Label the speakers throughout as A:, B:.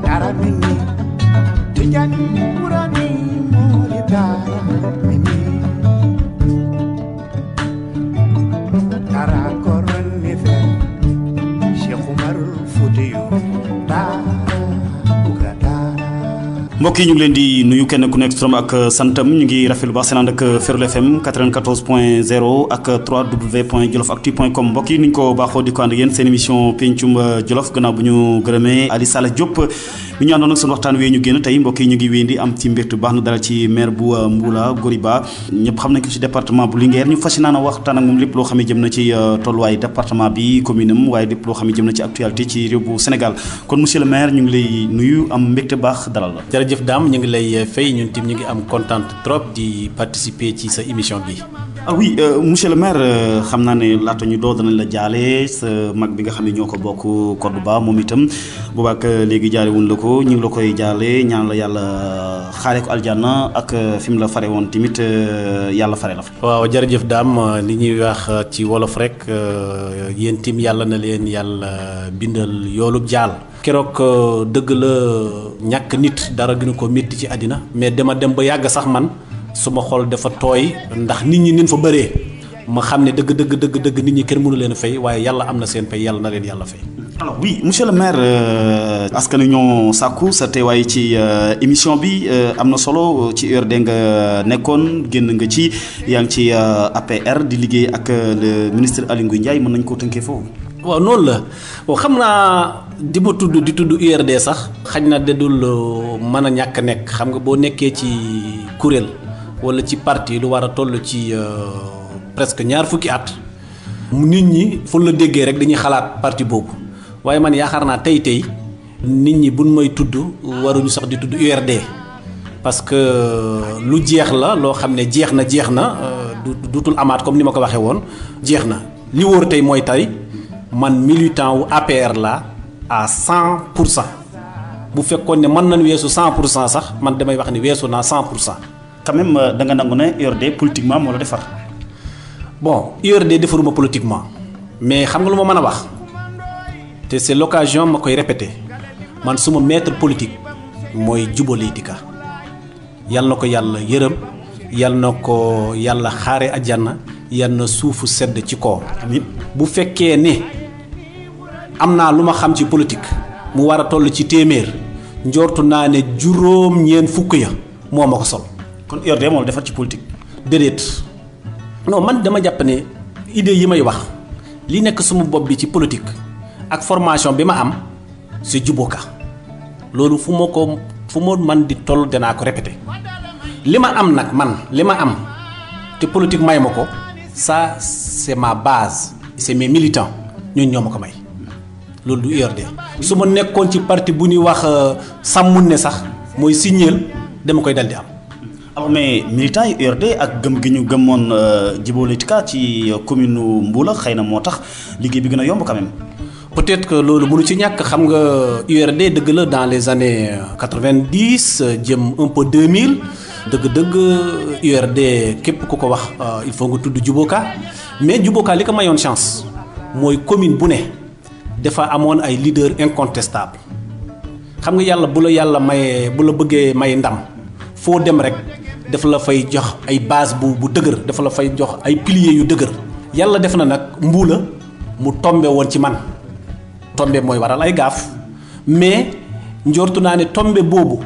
A: dara mini Tijan Murani Mori dara mini Dara koron nife Cheikh Umar Foutiyou dara buga dara.
B: mbokk yi ñu ngi leen di nuyu kenn ku nekk turam ak santam ñu ngi rafetlu baax seen ànd ak Ferlo FM 94.0 ak 3w.jolofactu.com mbokk yi ni ñu ko baaxoo di ko ànd ak yéen seen émission pencum Jolof gannaaw bu ñu gërëmee Ali Saleh Diop mi ñu àndoon ak seen waxtaan wee ñu génn tey mbokk yi ñu ngi wéyandi am ci mbégte baax na dara ci maire bu Mbula Goriba ñëpp xam nañ ko ci département bu Linguère ñu fas yéene waxtaan ak moom lépp loo xam ne jëm na ci tolluwaay département bi commune am waaye lépp loo xam ne jëm na ci actualité ci réew bu Sénégal kon monsieur le maire ñu ngi lay nuyu am mbégte baax dalal la.
C: jërëjëf Dame ñu ngi lay fay ñun tim ñu ngi am kontaan trop di participer ci sa émission bi.
B: ah oui monsieur le maire xam naa ne laata ñu doo danañ la jaale sa mag bi nga xam ne ñoo ko bokk Cordoba moom itam boobaak léegi jaale wuñ la ko ñu ngi la koy jaale ñaan la yàlla xaare ko aljanna ak fi mu la fare woon tamit yàlla fare la fa.
C: waaw jërëjëf Dame li ñuy wax ci wolof rek yéen tim yàlla na leen yàlla bindal yoolub jaal. keroog dëgg la ñàkk nit dara gënu ko métti ci àddina mais dama dem ba yàgg sax man suma xol dafa tooy ndax nit ñi nin fa bëree ma xam ne dëgg nit ñi kenn mënu leen fay waaye yàlla am na seen fay yàlla na leen yàlla fay.
B: alors oui monsieur le maire askan ñoo sàkku sa teewaay ci émission bi am na solo ci URD nga nekkoon génn nga ci yaa ngi ci APR di liggéey ak le ministre Aly Ngouille Ndiaye mën nañ koo tënkee foofu.
C: waaw noonu la xam naa di tudd URD sax xaj na dedul mën a ñàkk nekk xam nga boo nekkee ci kuréel wala ci parti lu war a toll ci presque ñaar fukki at nit ñi fu la déggee rek dañuy xalaat parti boobu waaye man yaakaar naa tey nit ñi buñ may tudd waruñu sax di tudd URD parce que lu jeex la loo xam ne jeex na dutul amaat comme ni ma ko waxee woon jeex na li wóor tey mooy tey man militant wu APR la à 100% bu fekkoon ne mën nañ weesu 100% sax man damay wax ni weesu naa 100%.
B: quand même da nga nangu ne URD politiquement moo la defar.
C: bon URD defaruma politiquement mais xam nga lu ma mën a wax te c'est l'occasion ma koy répéter man suma maître politique mooy Djibo Leyti Ka yal na ko yàlla yërëm yal na ko yàlla xaare àjjana yal na suufu sedd ci kaw. amiin bu fekkee ne am naa lu ma xam ci politique mu war a toll ci téeméer njortu naa ne juróom-ñeent fukk ya moo ma ko sol.
B: kon URD moo la defar ci politique.
C: déedéet non man dama jàpp ne idée yi may wax li nekk suma bopp bi ci politique ak formation bi ma am c'est Djibo Ka loolu fu ma man di toll danaa ko répéter li ma am nag man li ma am te politique may ma ko ça c'est ma base c'est mes militants ñooñu ñoo ma ko may loolu du URD su ma nekkoon ci parti bu ñuy wax sàmmun ne sax mooy signeel dama koy dal di am.
B: alors mais militants yi URD ak gëm gi ñu gëmoon Djibo Leyti Ka ci commune Mboula xëy na moo tax liggéey bi gën a yomb quand même.
C: peut-être que loolu mënu ci ñàkk xam nga URD dëgg la dans les années 90 jëm un peu 2000 dëgg URD képp ku ko wax il faut nga tudd Djibo Ka mais Djibo Ka li ko mayoon chance mooy commune bu ne dafa amoon ay leaders incontestables xam nga yàlla bu la bëggee may ndam foo dem rek dafa la fay jox ay base bu dëgër dafa la fay jox ay piliers yu dëgër yàlla def na nag Mbuula mu tombe woon ci man tombe mooy waral ay gaaf mais njortu naa ne tombe boobu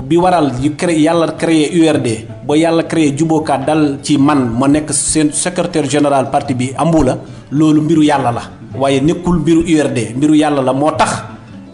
C: bi waral yàlla créé URD ba yàlla créé Djibo Ka dal ci man ma nekk seen secrétaire général parti bi Mbuula loolu mbiru yàlla la waaye nekkul mbiru URD mbiru yàlla la moo tax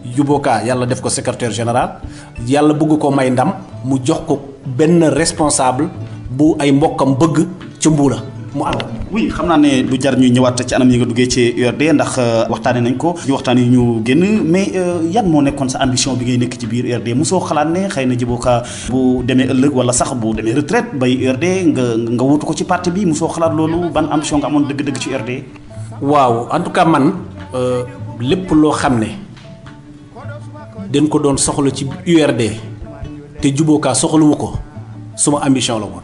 C: Djibo Ka yàlla def ko secrétaire général yàlla bëgg ko may ndam mu jox ko benn responsable bu ay mbokkam bëgg ci Mbuula mu ànd.
B: oui xam naa ne du jar ñu ñëwaat ci anam yi nga duggee ci URD ndax waxtaanee nañ ko ci waxtaan yi ñu génn mais yan moo nekkoon sa ambition bi ngay nekk ci biir URD mosoo xalaat ne xëy na Djibo Ka bu demee ëllëg wala sax bu demee retraite bay URD nga wutu ko ci parti bi mosoo xalaat loolu ban ambition nga amoon dëgg-dëgg ci URD.
C: waaw en tout cas man lépp loo xam ne dañ ko doon soxla ci URD te Djibo Ka soxlawu ko suma ambition la woon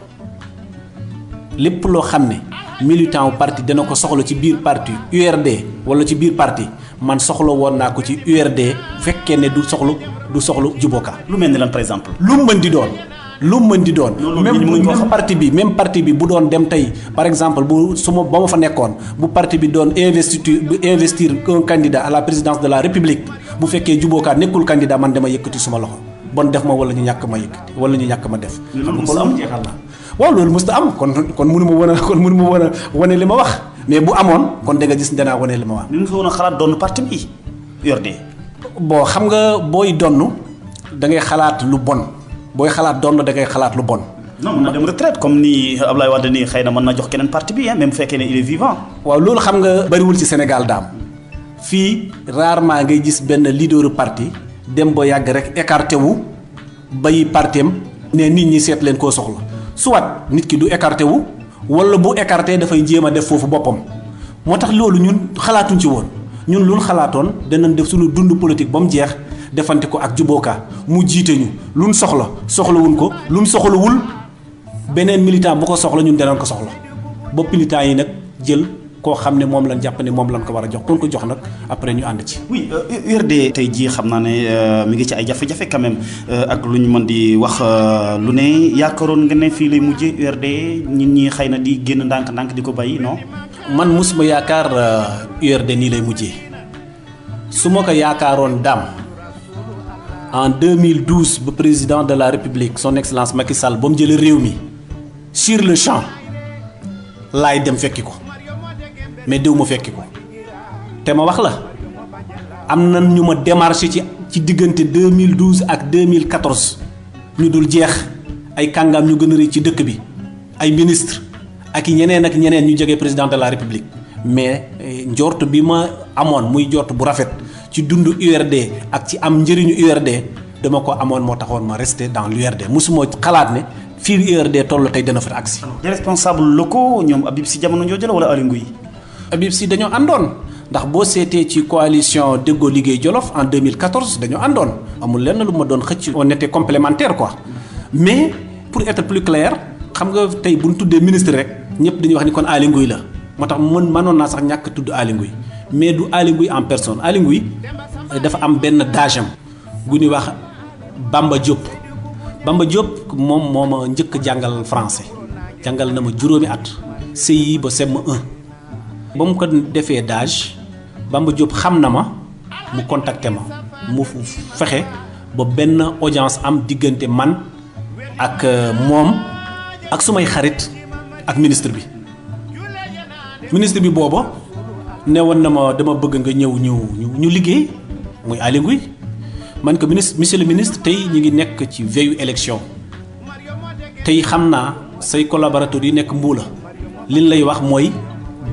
C: lépp loo xam ne militant wu parti dana ko soxla ci biir parti URD wala ci biir parti man soxla woon naa ko ci URD fekkee ne du soxla Djiboka.
B: lu mel ni lan par exemple.
C: lu mu mën di doon. même parti bi bu doon dem tey par exemple ba ma fa nekkoon bu parti bi doon investir un candidat à la présidence de la République bu fekkee Djiboka nekkul candidat man dama yëkkati suma loxo bon def ma wala ñu ñàkk ma yëkkati wala ñu ñàkk ma def. waaw loolu mës ta am kon mënu ma wane li ma wax mais bu amoon kon da nga gis danaa wane li ma wax.
B: ni nga fa woon a xalaat doon parti bi URD.
C: bon xam nga booy donn da ngay xalaat lu bon booy xalaat donn da ngay xalaat lu bon.
B: non mën na dem retraite comme ni Ablaye Wade nii xëy na mën na jox keneen parti bi même bu fekkee ne il est vivant.
C: waaw loolu xam nga bariwul ci Sénégal daam fii rarement ngay gis benn leaderu parti dem ba yàgg rek écarté wu bayi partem ne nit ñi seet leen koo soxla soit nit ki du écarté wu wala bu écarté dafay jéem a def foofu boppam moo tax loolu ñun xalaatuñ ci woon ñun luñ xalaatoon danañ def suñu dund politique ba mu jeex defante ko ak Djiboka mu jiite ñu luñ soxlawuñ ko luñ soxlawul beneen militant bu ko soxla ñun danañ ko soxla ba militant yi nag jël koo xam ne moom lañ jàpp ne moom lañ ko war a jox kon ko jox nag après ñu ànd ci. oui
B: URD tey jii xam naa ne mi ngi ci ay jafe-jafe quand même ak lu ñu mën di wax lu ne yaakaaroon nga ne fii lay mujjee URD nit ñi xëy na di génn ndànk-ndànk di ko bàyyi non.
C: man mosuma yaakaar URD nii lay mujjee su ma ko yaakaaroon daam en 2012 ba président de la République son excellence Macky Sall ba mu jëlee réew mi sur le champ laay dem fekki ko. mais déw ma fekki ko te ma wax la am na ñu ma démarché ci diggante 2012 ak 2014 ñu dul jeex ay kàngam ñu gën a rëy ci dëkk bi ay ministre ak ñeneen ñu jege président de la République mais njort bi ma amoon muy njort bu rafet ci dund URD ak ci am njëriñu URD dama ko amoon moo taxoon ma resté dans l'URD mosuma xalaat ne fii URD toll tey dana fa agsi.
B: les responsables locaux ñoom Habib Sy jamono jooju la wala Aly Ngouille.
C: Habib Sy dañoo àndoon ndax boo seetee ci coalition Déggoo Liggéey Jolof en 2014 dañoo àndoon amul lenn lu ma doon xëcc. on était complémentaires quoi mais pour être plus clair xam nga tey bu ñu tuddee ministre rek ñëpp dañuy wax ni kon Aly Ngouille la moo tax mënoon naa sax ñàkk tudd Aly Ngouille mais du Aly Ngouille en personne Aly Ngouille dafa am benn dagem gu ñuy wax Bamba Diop moom moo ma njëkk jàngal français jàngal na ma juróomi at CI ba CM1. ba mu ko defee dage Bamba Diop xam na ma mu contacté ma mu fexe ba benn audience am diggante man ak moom ak sumay xarit ak ministre bi booba ne woon na ma dama bëgg nga ñëw ñu liggéey muy Aly Ngouille man ko monsieur le ministre tey ñu ngi nekk ci veillu élection tey xam naa say collaborateurs yi nekk Mbuula liñ lay wax mooy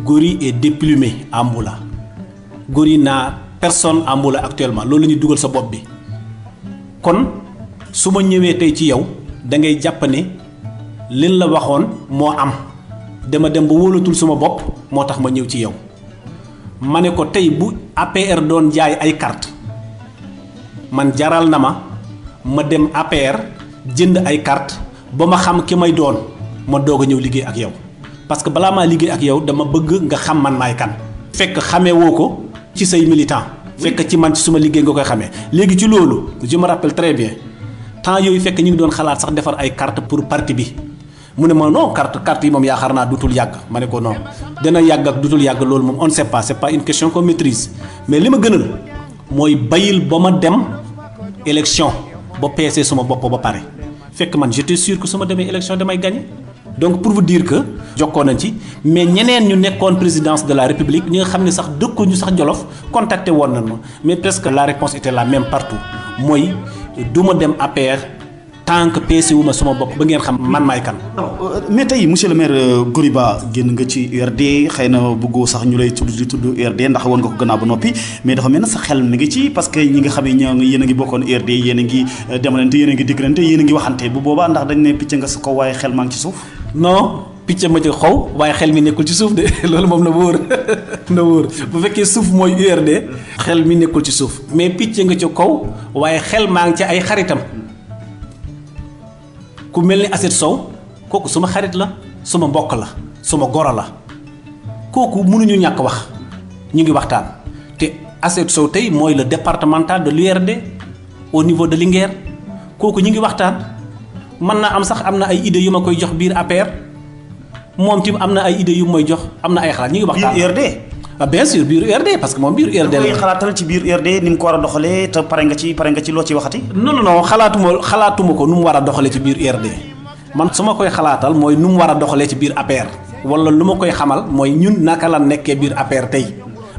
C: Gori est déplumé à Mboula Gori n'a personne à Mboula actuellement loolu la ñuy dugal sa bopp bi kon su ma ñëwee tey ci yow da ngay jàpp ne liñ la waxoon moo am dama dem ba wóolatul suma bopp moo tax ma ñëw ci yow ma ne ko tey bu APR doon jaay ay carte man jaral na ma dem APR jënd ay carte ba ma xam ki may doon ma doog a ñëw liggéey ak yow. parce que balaa maa liggéey ak yow dama bëgg nga xam man maay kan fekk xamee woo ko ci say militant fekk ci man ci suma liggéey nga koy xamee léegi ci loolu je me rappelle très bien temps yooyu fekk ñu ngi doon xalaat sax defar ay carte pour parti bi mu ne ma non carte yi moom yaakaar naa dutul yàgg ma ne ko non dana yàgg ak dutul yàgg loolu moom on ne sait pas c'est pas une question qu'on maîtrise mais li ma gënal mooy bayil ba ma dem élection ba peese suma bopp ba pare fekk man j'étais sûr que su ma demee élection damay gagner. donc pour vous dire que jokkoon nañ ci mais ñeneen ñu nekkoon présidence de la République ñi nga xam ne sax dëkkuñu sax Jolof contacté woon nañ ma mais presque la réponse était la même partout mooy du ma dem APR tant que peese wu ma sama bopp ba ngeen xam man maay kan.
B: mais tey monsieur le maire Gori Ba génn nga ci URD xëy na bëggoo sax ñu lay tudd URD ndax woon nga ko gannaaw ba noppi mais dafa mel ne sa xel mi ngi ci parce que ñi nga xam ne yéen a ngi bokkoon URD yéen a ngi demalante yéen a ngi diggalante yéen a ngi waxante bu boobaa ndax dañ ne picc nga sa kaw waaye xel maa ngi ci suuf.
C: non picc ma ci xaw waaye xel mi nekkul ci suuf de loolu moom na wóor na wóor bu fekkee suuf mooy URD xel mi nekkul ci suuf mais picc nga ci kaw waaye xel maa ngi ci ay xaritam ku mel ni Aset Sow kooku suma xarit la suma mbokk la suma goro la kooku mënuñu ñàkk wax ñu ngi waxtaan te Asset Sow tey mooy le départemental de l'URD au niveau de Linguère kooku ñu ngi waxtaan mën naa am sax am na ay idées yu ma koy jox biir APR moom tim am na ay idées yu may jox am na ay xalaat ñu ngi waxtaan.
B: biir URD.
C: ah bien sûr biir URD parce que moom biir URD la.
B: koy xalaatal ci biir URD ni mu ko war a doxalee te pare nga ci loo ci waxati.
C: non xalaatuma ko nu mu war a doxalee ci biir URD man su ma koy xalaatal mooy nu mu war a doxalee ci biir APR wala lu ma koy xamal mooy ñun naka la nekkee biir APR tey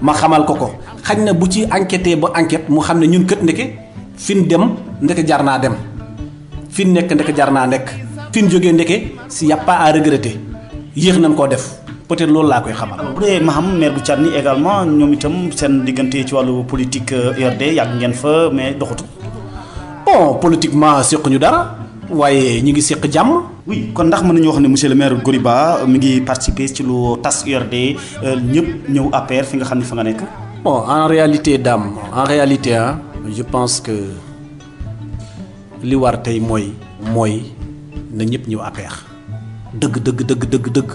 C: ma xamal ko xañ na bu ci enquêté ba enquête mu xam ne ñun kët ndeke fi ñu dem ndeke jar naa dem fi ñu nekk ndeke jar naa nekk fi ñu jógee ndeke si y a pas à regretter yéex nañ koo def peut-être loolu laa koy xamal.
B: bu dee Maham maire bu Thiatny également ñoom itam seen diggante ci wàllu politique URD yàgg ngeen fa mais doxatu.
C: bon politiquement séq ñu dara waaye ñu ngi séq jàmm.
B: oui kon ndax mën nañu wax ne monsieur le maire Goriba mi ngi participer ci lu tas URD ñëpp ñëw APR fi nga xam ne fa nga nekk.
C: bon en réalité Dame je pense que li war tey mooy na ñëpp ñëw APR dëgg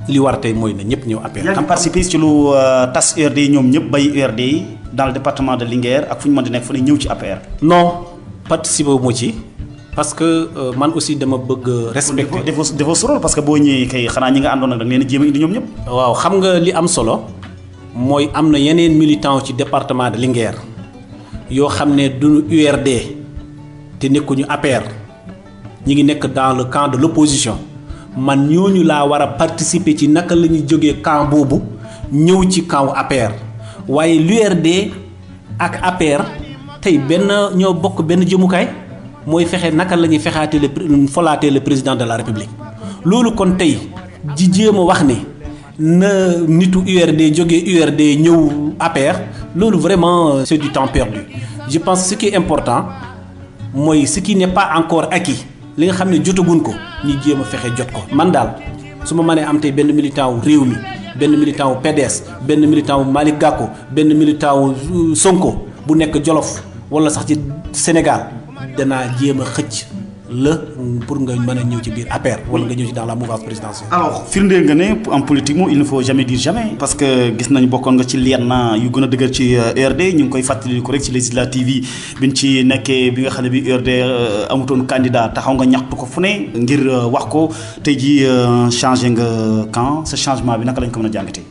C: li war tey mooy na ñëpp ñëw APR.
B: yaa ngi participer ci lu tas URD ñoom ñëpp bay URD dans le département de Linguère ak fu ñu mën di nekk fu ne ñëw ci APR.
C: non participer wu ma ci parce que man aussi dama bëgg respecter.
B: defoo sa rôle parce que boo ñëwee kay xanaa ñi nga àndoon nag da nga leen a jéem a indi ñoom ñëpp.
C: waaw xam nga li am solo mooy am na yeneen militants ci département de Linguère yoo xam ne duñu URD te nekkuñu APR ñi ngi nekk dans le camp de l'opposition man ñooñu laa war a participer ci naka la ñuy jógee camp boobu ñëw ci camp APR waaye l'URD ak APR tey ñoo bokk benn jëmukaay mooy fexe naka la ñuy fexaatee folaatee le président de la République loolu kon tey ji jéem a wax ne na nitu URD jógee URD ñëw APR loolu vraiment c'est du temps perdu je pense que ce qui est important mooy ce qui n'est pas encore acquis li nga xam ne jotaguñ ko ñu jéem a fexe jot ko man daal su ma mënee am tey benn militant wu réew mi benn militant wu PDS benn militant wu Malick Gakou benn militant wu Sonko bu nekk Jolof wala sax ci Sénégal danaa jéem a xëcc la pour nga mën a ñëw ci biir APR wala nga ñëw ci dans la mouvance présidentielle.
B: alors firndeel nga ne en politique moom il ne faut jamais dire jamais parce que gis nañ bokkoon nga ci leen yu gën a dëgër ci URD ñu ngi koy fàttali ko rek ci législative yi biñ ci nekkee bi nga xam ne bi URD amutoon candidat taxaw nga ñaxtu ko fu ne ngir wax ko tey ji changé nga camp ce changement bi naka lañ ko mën a jàngatee.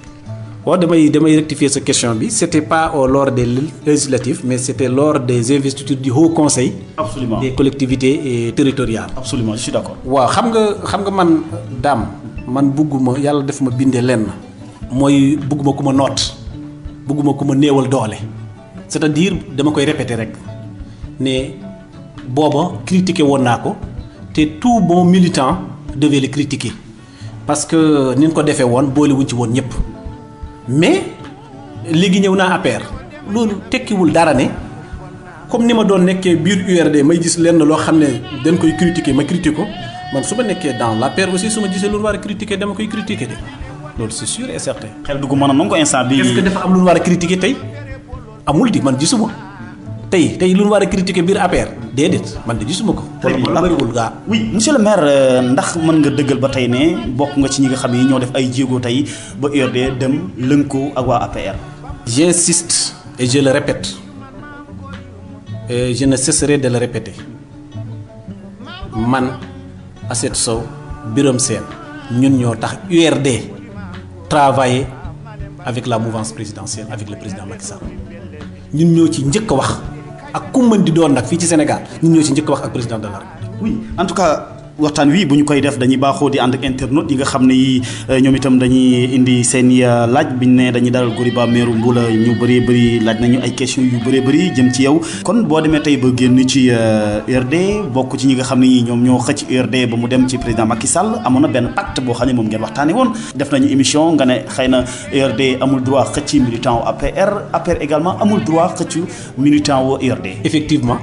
C: waaw damay rectifier sa question bi c'était pas lors des législatives mais c'était lors des investitures du Haut Conseil.
B: Absolument.
C: Des collectivités territoriales.
B: Absolument, je suis d'accord.
C: waaw xam nga man Dame man bugguma yàlla def ma bindee lenn mooy bugguma ku ma noot bugguma ku ma néewal doole c'est-à-dire dama koy répéter rek ne booba critiquer woon naa ko te tout bon militant devait le critiquer parce que ni ñu ko defee woon boolewuñ ci woon ñëpp. mais léegi ñëw naa APR loolu tekkiwul dara ne comme ni ma doon nekkee biir URD may gis lenn loo xam ne dañ koy critiquer ma critiquer ko man su ma nekkee dans l'APR aussi su ma gisee lu ñu war a critiquer dama koy critiquer de loolu c'est sûr et certain.
B: xel dugg mën a nangu ko instant bi
C: est-ce que dafa am lu ñu war a critiquer tey amul di man gisuma tey lu ñu war a critiquer biir APR déedéet man de gisuma ko. wala bëriwul gaa.
B: oui monsieur le maire ndax mën nga dëggal ba tey ne bokk nga ci ñi nga xam ne ñoo def ay jéego tey ba URD dem lënkoo ak waa APR.
C: j'insiste et je le répète et je ne cesserai de le répéter man Asset Sow Birame Sène ñun ñoo tax URD travailler avec la mouvance présidentielle avec le président Macky Sall ñun ñoo ci njëkk a wax. ak ku mën di doon nag fii ci Sénégal ñun ñoo ci njëkk wax ak président de la République.
B: oui en tout cas waxtaan wi bu ñu koy def dañuy baaxoo di ànd ak internautes yi nga xam ne yi ñoom itam dañuy indi seen i laaj biñ ne dañuy dalal Goriba maire Mbula ñu bëri laaj nañu ay questions yu bëri jëm ci yow. kon boo demee tey ba génn ci URD bokk ci ñi nga xam ne yi ñoom ñoo xëcc URD ba mu dem ci président Macky Sall amoon na benn pacte boo xam ne moom ngeen waxtaanee woon. def nañu émission nga ne xëy na URD amul droit xëcc militant wu APR également amul droit xëcc militant wu URD.
C: effectivement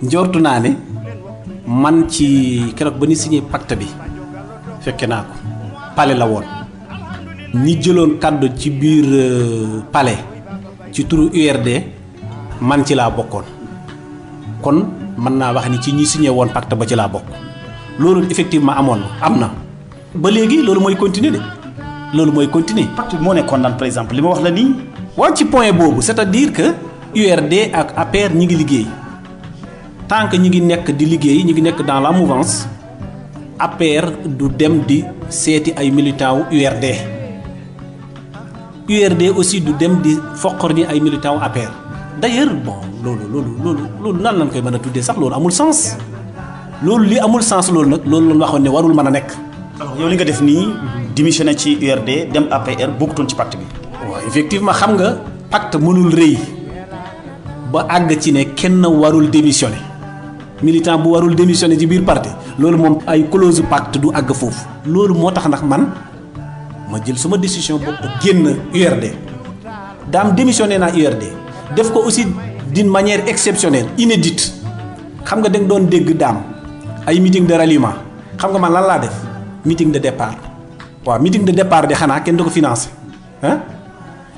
C: njortu naa ne. man ci keroog ba ñu signé pacte bi fekke naa ko palais la woon ñi jëloon kàddu ci biir palais ci turu URD man ci laa bokkoon kon mën naa wax ni ci ñi signé woon pacte ba ci laa bokk loolu effectivement am na ba léegi loolu mooy continuer de loolu mooy continuer.
B: pacte bi moo nekkoon daan par exemple li ma wax la nii
C: waaw ci point boobu c'est-à-dire que URD ak APR ñi ngi liggéey tant que ñi ngi nekk di liggéey ñi ngi nekk dans la mouvance APR du dem di seeti ay militants wu URD URD aussi du dem di foqor ñi ay militants wu APR d'ailleurs bon loolu nan lañ koy mën a tuddee sax loolu amul sens loolu li amul sens loolu nag loolu lañ waxoon ne warul mën a nekk.
B: alors yow li nga def nii démissionné ci URD dem APR bokkutoon ci pacte bi.
C: waaw effectivement xam nga pacte mënul rëy ba àgg ci ne kenn warul démissionné militant bu warul démissionné ci biir parti loolu moom ay clause pacte du àgg foofu. loolu moo tax nag man ma jël sama décision bopp génn URD daam démissionné naa URD def ko aussi d'une manière exceptionnelle inédite xam nga da nga doon dégg daam ay meeting de ralliement xam nga man lan laa def meeting de départ waaw meeting de départ de xanaa kenn du ko financé ah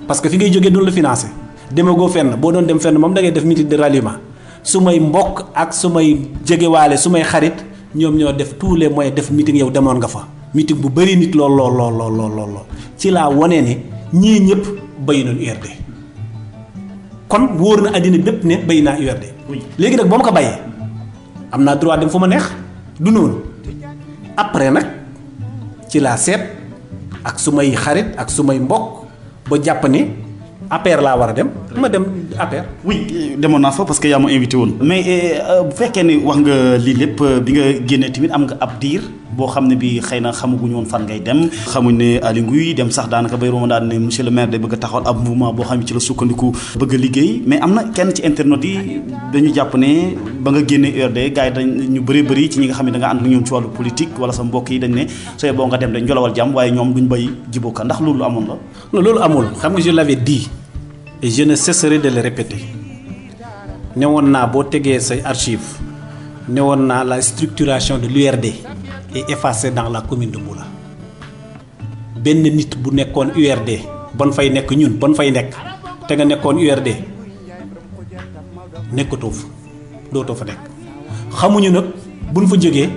C: parce que fi ngay jógee duñ la financé demagoo fenn boo doon dem fenn moom da ngay def meeting de ralliement su may mbokk ak su may jegewaale su may xarit ñoom ñoo def tous les moyens def meeting yow demoon nga fa meeting bu bëri nit lool ci laa wone ne ñii ñëpp bay nañ URD kon wóor na àddina bépp ne bay naa URD léegi nag boo ma ko bàyyee am naa droit dem fu ma neex du noonu après nag ci laa seet ak su may xarit ak su may mbokk ba jàpp ni APR laa war a dem ma dem APR.
B: oui demoon naa fa parce que yaa ma invité woon. mais bu fekkee ni wax nga lii lépp bi nga génnee tamit am nga ab diir boo xam ne bi xëy na xamaguñu woon fan ngay dem xamuñ ne Aly Ngouille dem sax daanaka bay Roma daan ne monsieur le maire de bëgg a taxawal ab mouvement boo xam ne ci la sukkandiku bëgg a liggéey mais am na kenn ci internet yi dañu jàpp ne ba nga génnee URD gars yi dañ ñu bëri ci ñi nga xam ne da nga ànd ak ñoom ci wàllu politique wala sa mbokk yi dañ ne sooy boo nga dem dañ jolawal jàmm waaye ñoom duñ bay Djibo Ka ndax loolu amoon la.
C: non loolu amul xam nga je l'avais dit et je ne cesserai de le répéter newoon naa boo tegee say archives newoon naa la structuration de l'URD est effacée dans la commune de Mboula benn nit bu nekkoon URD bon fay nekk ñun bon fay nekk te nga nekkoon URD nekkatoo fa dootoo fa nekk xamuñu nag buñ fa jógee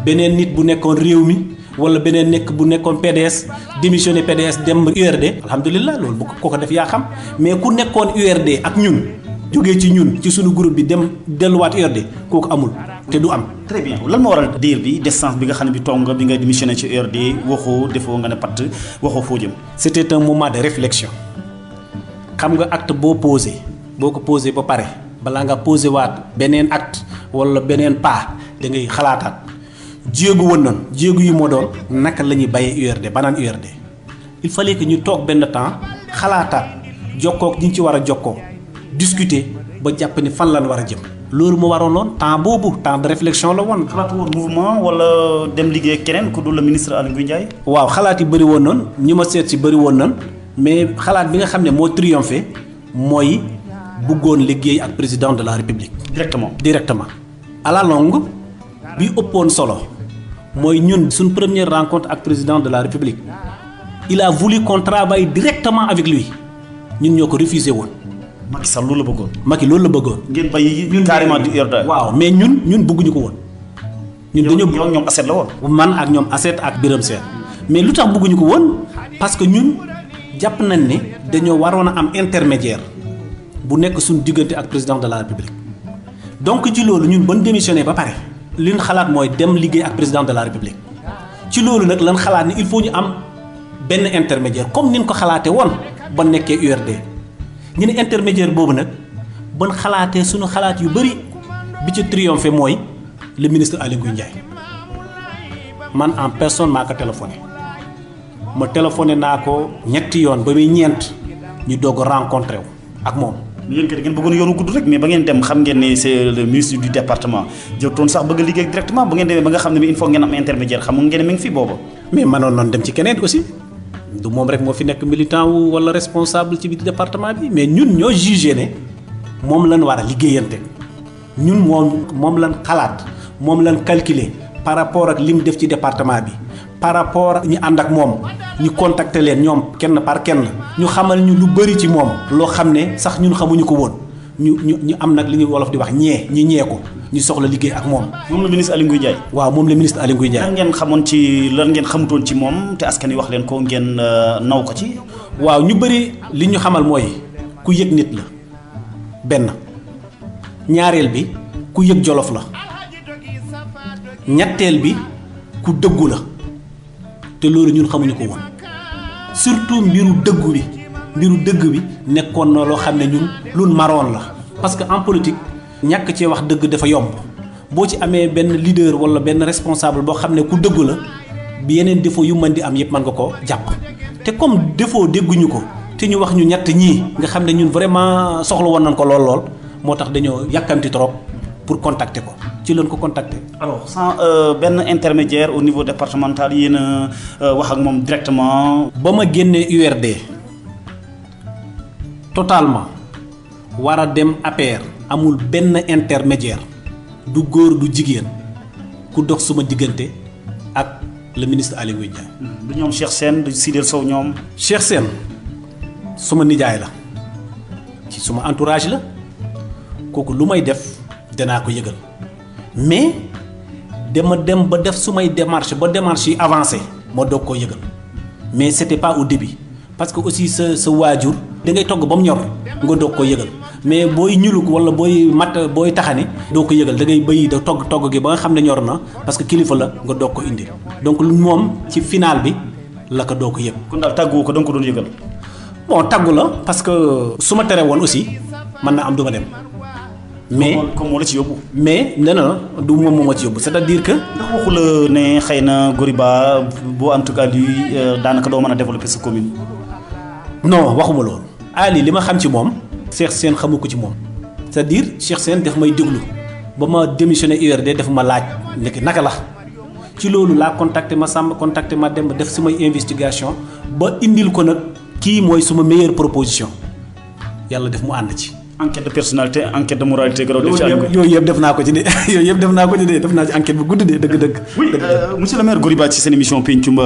C: beneen nit bu nekkoon réew mi wala beneen nekk bu nekkoon PDS démissionné PDS dem URD alhamdulilah loolu bu ko def yaa xam mais ku nekkoon URD ak ñun jógee ci ñun ci suñu groupe bi dem delluwaat URD kooku amul te du am.
B: très bien lan moo waral diir bi distance bi nga xam ne bi toog nga bi nga démissionné ci URD waxoo defoo nga ne patt waxoo foo jëm.
C: c'était un moment de réflexion xam nga acte boo ko posé ba pare balaa nga posé waat beneen acte wala beneen pas da ngay xalaataat. jéegu woon nañ jéegu yi moo doon naka la ñuy bàyyee URD banaan URD il fallait que ñu toog benn temps xalaataat jokkoo ñi ci war a jokkoo discuter ba jàpp ni fan lañ war a jëm. loolu moo waroon loon temps boobu temps de réflexion la woon.
B: xalaatu woon mouvement wala dem liggéey ak keneen ku dul le ministre Aly Ngouille Ndiaye.
C: waaw xalaat yi bëri woon nañ ñi ma seet si bëri woon nañ mais xalaat bi nga xam ne moo triomphé mooy bëggoon liggéey ak président de la république. directement à la longue bi ëppoon solo. mooy ñun suñ première rencontre ak président de la république il a voulu qu'on travaille directement avec lui ñun ñoo ko refusé woon.
B: Macky Sall loolu la bëggoon.
C: Macky loolu la bëggoon.
B: ngeen bàyyi carrément di URD.
C: waaw mais ñun bëgguñu ko woon. ñun dañoo
B: yow ñoom Asset la woon.
C: man ak ñoom Asset ak Birame Sène mais lu tax bëgguñu ko woon parce que ñun jàpp nañ ne dañoo waroon a am intermédiaire bu nekk suñu diggante ak président de la république donc ci loolu ñun ban démissionné ba pare. li ñu xalaat mooy dem liggéey ak président de la république ci loolu nag lan xalaat ni il faut ñu am benn intermédiaire comme ni ñu ko xalaatee woon ba nekkee URD ñu ne intermédiaire boobu nag ban xalaatee suñu xalaat yu bëri bi ci triomphé mooy le ministre Aly Ngouille Ndiaye man en personne maa ko téléphoné naa ko ñetti yoon ba muy ñeent ñu doog a rencontré wu ak moom.
B: yéen kat ngeen bëggoon yoonu gudd rek mais ba ngeen dem xam ngeen ne c'est le ministre du département jëtoon sax bëgg a liggéey directement ba ngeen demee ba nga xam ne il faut ngeen am intermédiaire xam ngeen ne mi ngi fi booba.
C: mais mënoon noonu dem ci keneen aussi du moom rek moo fi nekk militant wu wala responsable ci biir département bi mais ñun ñoo jugé ne moom lañ war a liggéeyante ñun moom lañ xalaat moom lañ calculer par rapport ak li mu def ci département bi par rapport ñi ànd ak moom ñu contacter leen ñoom kenn par kenn ñu xamal ñu lu bëri ci moom loo xam ne sax ñun xamuñu ko woon ñu am nag li ñuy wolof di wax ñee ko ñu soxla liggéey ak moom.
B: moom la ministre Aly Ngouille Ndiaye.
C: waaw moom la ministre Aly Ngouille Ndiaye.
B: lan ngeen xamutoon ci moom te askan wi wax leen ko ngeen naw ko ci.
C: waaw ñu bëri li ñu xamal mooy ku yëg nit la benn ñaareel bi ku yëg Jolof la ñetteel bi ku dëggu la te loolu ñun xamuñu ko woon surtout mbiru dëgg bi nekkoon na loo xam ne ñun lu maroon la parce que en politique ñàkk cee wax dëgg dafa yomb boo ci amee benn leader wala benn responsable boo xam ne ku dëggu la bi yeneen défaut yu mën di am yëpp mën nga ko jàpp te comme défaut dégguñu ko te ñu wax ñu ñett ñii nga xam ne ñun vraiment soxla woon nañ ko lool moo tax dañoo yàkkamti trop pour contacter ko ci lañ ko contacter.
B: alors sans benn intermédiaire au niveau départemental yéen a wax ak moom directement.
C: ba ma génnee URD totalement war a dem APR amul benn intermédiaire du góor du jigéen ku dox suma diggante ak le ministre Aly Ngouille Ndiaye.
B: du ñoom Cheikh Sène du Sidel Sow ñoom.
C: Cheikh Sène suma nijaay la ci suma entourage la kooku lu may def danaa ko yëgal mais dama dem ba def sumay démarche ba démarche yi avancé ma doog koo yëgal mais c'était pas au début parce que aussi sa waajur da ngay togg ba mu ñor nga doog koo yëgal mais booy ñuluk wala booy taxani doo ko yëgal da ngay bëy da togg gi ba nga xam ne ñor na parce que kilifa la nga doog ko indi donc moom ci final bi la ko doo ko yëg.
B: kon daal tàggu ko da nga ko doon yëgal.
C: bon tàggu la parce que su ma teree woon aussi mën na am du ma dem. mais
B: comme moo la ci yóbbu.
C: mais non du moom moo ma ci yóbbu c'est-à-dire que.
B: ndax waxu la ne xëy na Goriba boo en tout cas lui daanaka doo mën a développer sa commune.
C: non waxuma loolu. Ali li ma xam ci moom. Cheikh Sène xamu ko ci moom. c'est-à-dire Cheikh Sène daf may déglu ba ma démissionné URD daf ma laaj nekk naka la ci loolu laa contacté ma Samba contacté ma dem def sumay investigation ba indil ko nag kii mooy suma meilleure proposition yàlla def mu ànd ci.
B: enquête de personnalité enquête de moralité.
C: yooyu yëpp def naa ko ci de def naa ci enquête bu gudd de dëgg-dëgg.
B: oui monsieur le maire Goriba ci seen émission pencum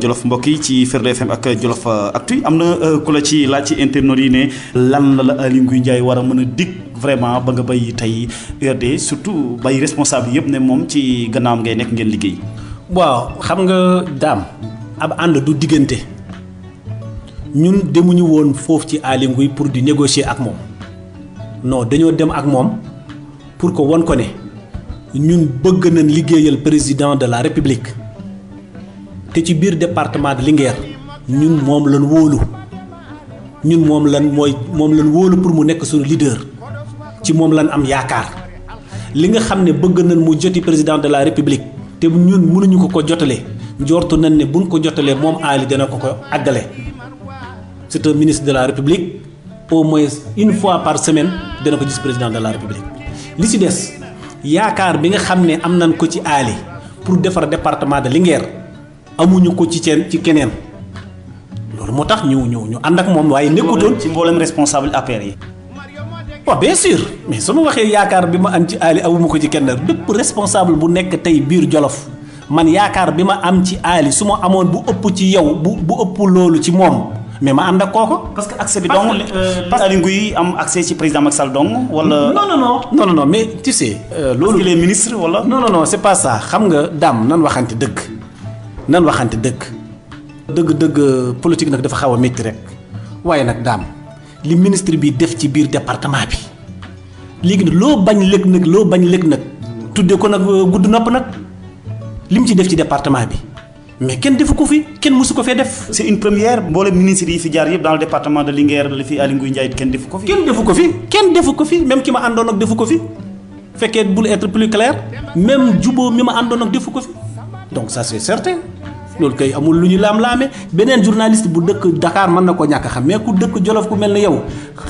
B: Jolof mbokk yi ci Ferlo FM ak Jolof Actu am na ku la ci laaj ci internautes yi ne lan la Aly Ngouille Ndiaye war a mën a dig vraiment ba nga bay tey URD surtout bay responsable yëpp ne moom ci gannaawam ngay nekk ngeen liggéey.
C: waaw xam nga daam ab ànd du diggante ñun demuñu woon foofu ci Aly Ngouille pour di négocier ak moom. non dañoo dem ak moom pour que won ko ne ñun bëgg nañ liggéeyal président de la république te ci biir département de Linguère ñun moom lañ wóolu moom lañ wóolu pour mu nekk suñu leader ci moom lañ am yaakaar li nga xam ne bëgg nañ mu joti président de la république te ñun mënuñu ko jotalee njortu nañ ne buñ ko jotalee moom Aly dana ko àggale c'est un ministre de la république au moins une fois par semaine dana ko gis président de la république li ci des yaakaar bi nga xam ne am nañ ko ci Aly pour defar département de Linguère amuñu ko ci keneen loolu moo tax ñu ànd ak moom waaye nekkutoon
B: ci mboolem responsable APR yi.
C: waaw bien sûr mais su ma waxee yaakaar bi ma am ci Aly amuma ko ci kenn bépp responsable bu nekk tey biir Jolof man yaakaar bi ma am ci Aly su ma amoon bu ëpp ci yow bu ëpp loolu ci moom. mais ma ànd ak kooku.
B: parce que accès bi donc Aly Ngouille am accès ci président Macky Sall dong wala.
C: non mais tu sais.
B: loolu parce que les ministres wala.
C: non c'est pas ça xam nga daam nan waxante dëgg. dëgg politique nag dafa xaw a métti rek waaye nag daam li ministre bi def ci biir département bi léegi nag loo bañ lëg nag tuddee ko nag gudd nopp nag li mu ci def ci département bi. mais kenn defu ko fi kenn mësu ko fee def.
B: c'est une première mboolem ministre yi fi jaar yëpp dans le département de Linguère li fi Aly Ngouille Ndiaye kenn defu ko fi.
C: kenn defu ko fi même ki ma àndoon ak defu ko fi fekkee bul être plus clair même jubóo mi ma àndoon ak defu ko fi donc ça c'est certain loolu kay amul lu ñu laam-laame beneen journaliste bu dëkk Dakar mën na ko ñàkk xam mais ku dëkk Jolof ku mel ne yow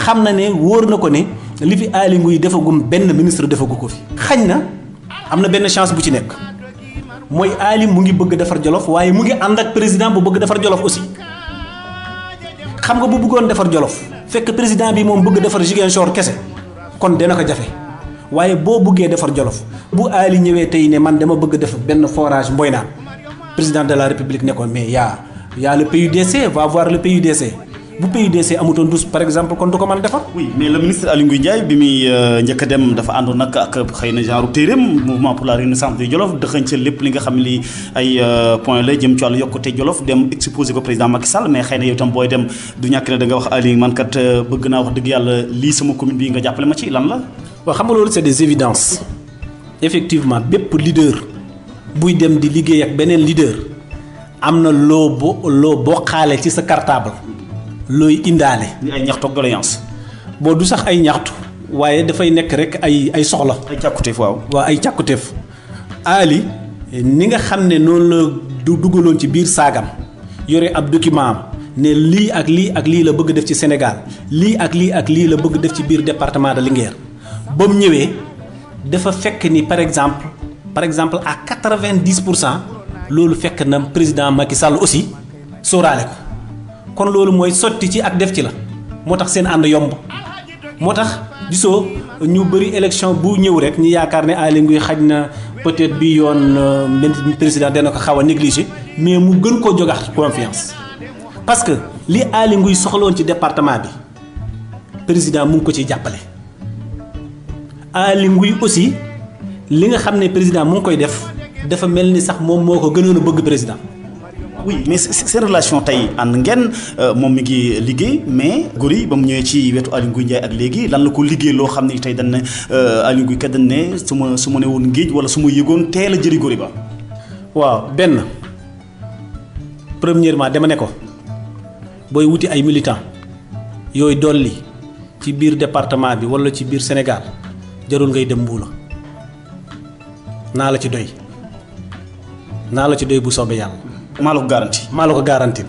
C: xam na ne wóor na ko ne li fi Aly Ngouille defagum benn ministre defagu ko fi. xañ na am na benn chance bu ci nekk. mooy Aly mu ngi bëgg defar Jolof waaye mu ngi ànd ak président bu bëgg defar Jolof aussi xam nga bu bëggoon defar Jolof fekk président bi moom bëgg defar Ziguinchor kese kon dana ko jafe waaye boo bëggee defar Jolof bu Aly ñëwee tey ne man dama bëgg def benn forage Mboynaan président de la république ne ko mais y a le PUDC va voir le PUDC bu PUDC amutoon 12 par exemple kon du ko mën a defar.
B: oui mais le ministre Aly Ngouille Ndiaye bi muy njëkk a dem dafa àndoon nag ak xëy na genre téeréem mouvement pour la renaissance du Jolof dëxëñ ca lépp li nga xam li ay point la jëm ci wàllu yokkute Jolof dem exposé ko président Macky Sall mais xëy na yow tam booy dem du ñàkk ne da nga wax Aly man kat bëgg naa wax dëgg yàlla lii sama commune bi nga jàppale ma ci lan la.
C: waaw xam nga loolu c'est des évidences effectivement bépp leader buy dem di liggéey ak beneen leader am na loo bokkaale ci sa cartable looy indaale.
B: ay ñaxtu ak doléance.
C: boo du sax ay ñaxtu waaye dafay nekk rek ay soxla.
B: ay càkkutéef waaw.
C: waaw ay càkkutéef. Aly ni nga xam ne noonu la dugaloon ci biir saagam yore ab document am ne lii ak lii ak lii la bëgg def ci Sénégal lii ak lii ak lii la bëgg def ci biir département de Linguère ba mu ñëwee dafa fekk ni par exemple à 90% loolu fekk na président Macky Sall aussi sóoraale ko kon loolu mooy sotti ci ak def ci la moo tax seen ànd yomb moo tax gisoo ñu bëri élection bu ñëw rek ñu yaakaar ne Aly Ngouille xaj na peut-être bi yoon président dana ko xaw a négligé mais mu gën koo jogaat confiance parce que li Aly Ngouille soxloon ci département bi président mu ngi ko ciy jàppale Aly Ngouille aussi li nga xam ne président mu ngi koy def dafa mel ni sax moom moo ko gënoon a bëgg président.
B: oui mais seen relation tey ànd ngeen moom mi ngi liggéey mais Gori ba mu ñëwee ci wetu Aly Ngouille Ndiaye ak léegi lan la ko liggéey loo xam ne tey dañ ne Aly Ngouille kat dañ ne su ma ne woon géej wala su ma yëgoon teel a jëri Gori ba.
C: waaw benn premièrement dama ne ko booy wuti ay militants yooyu dolli ci biir département bi wala ci biir Sénégal jarul ngay dem Mbuula naa la ci doy bu soobee yàlla.
B: maa la ko garanti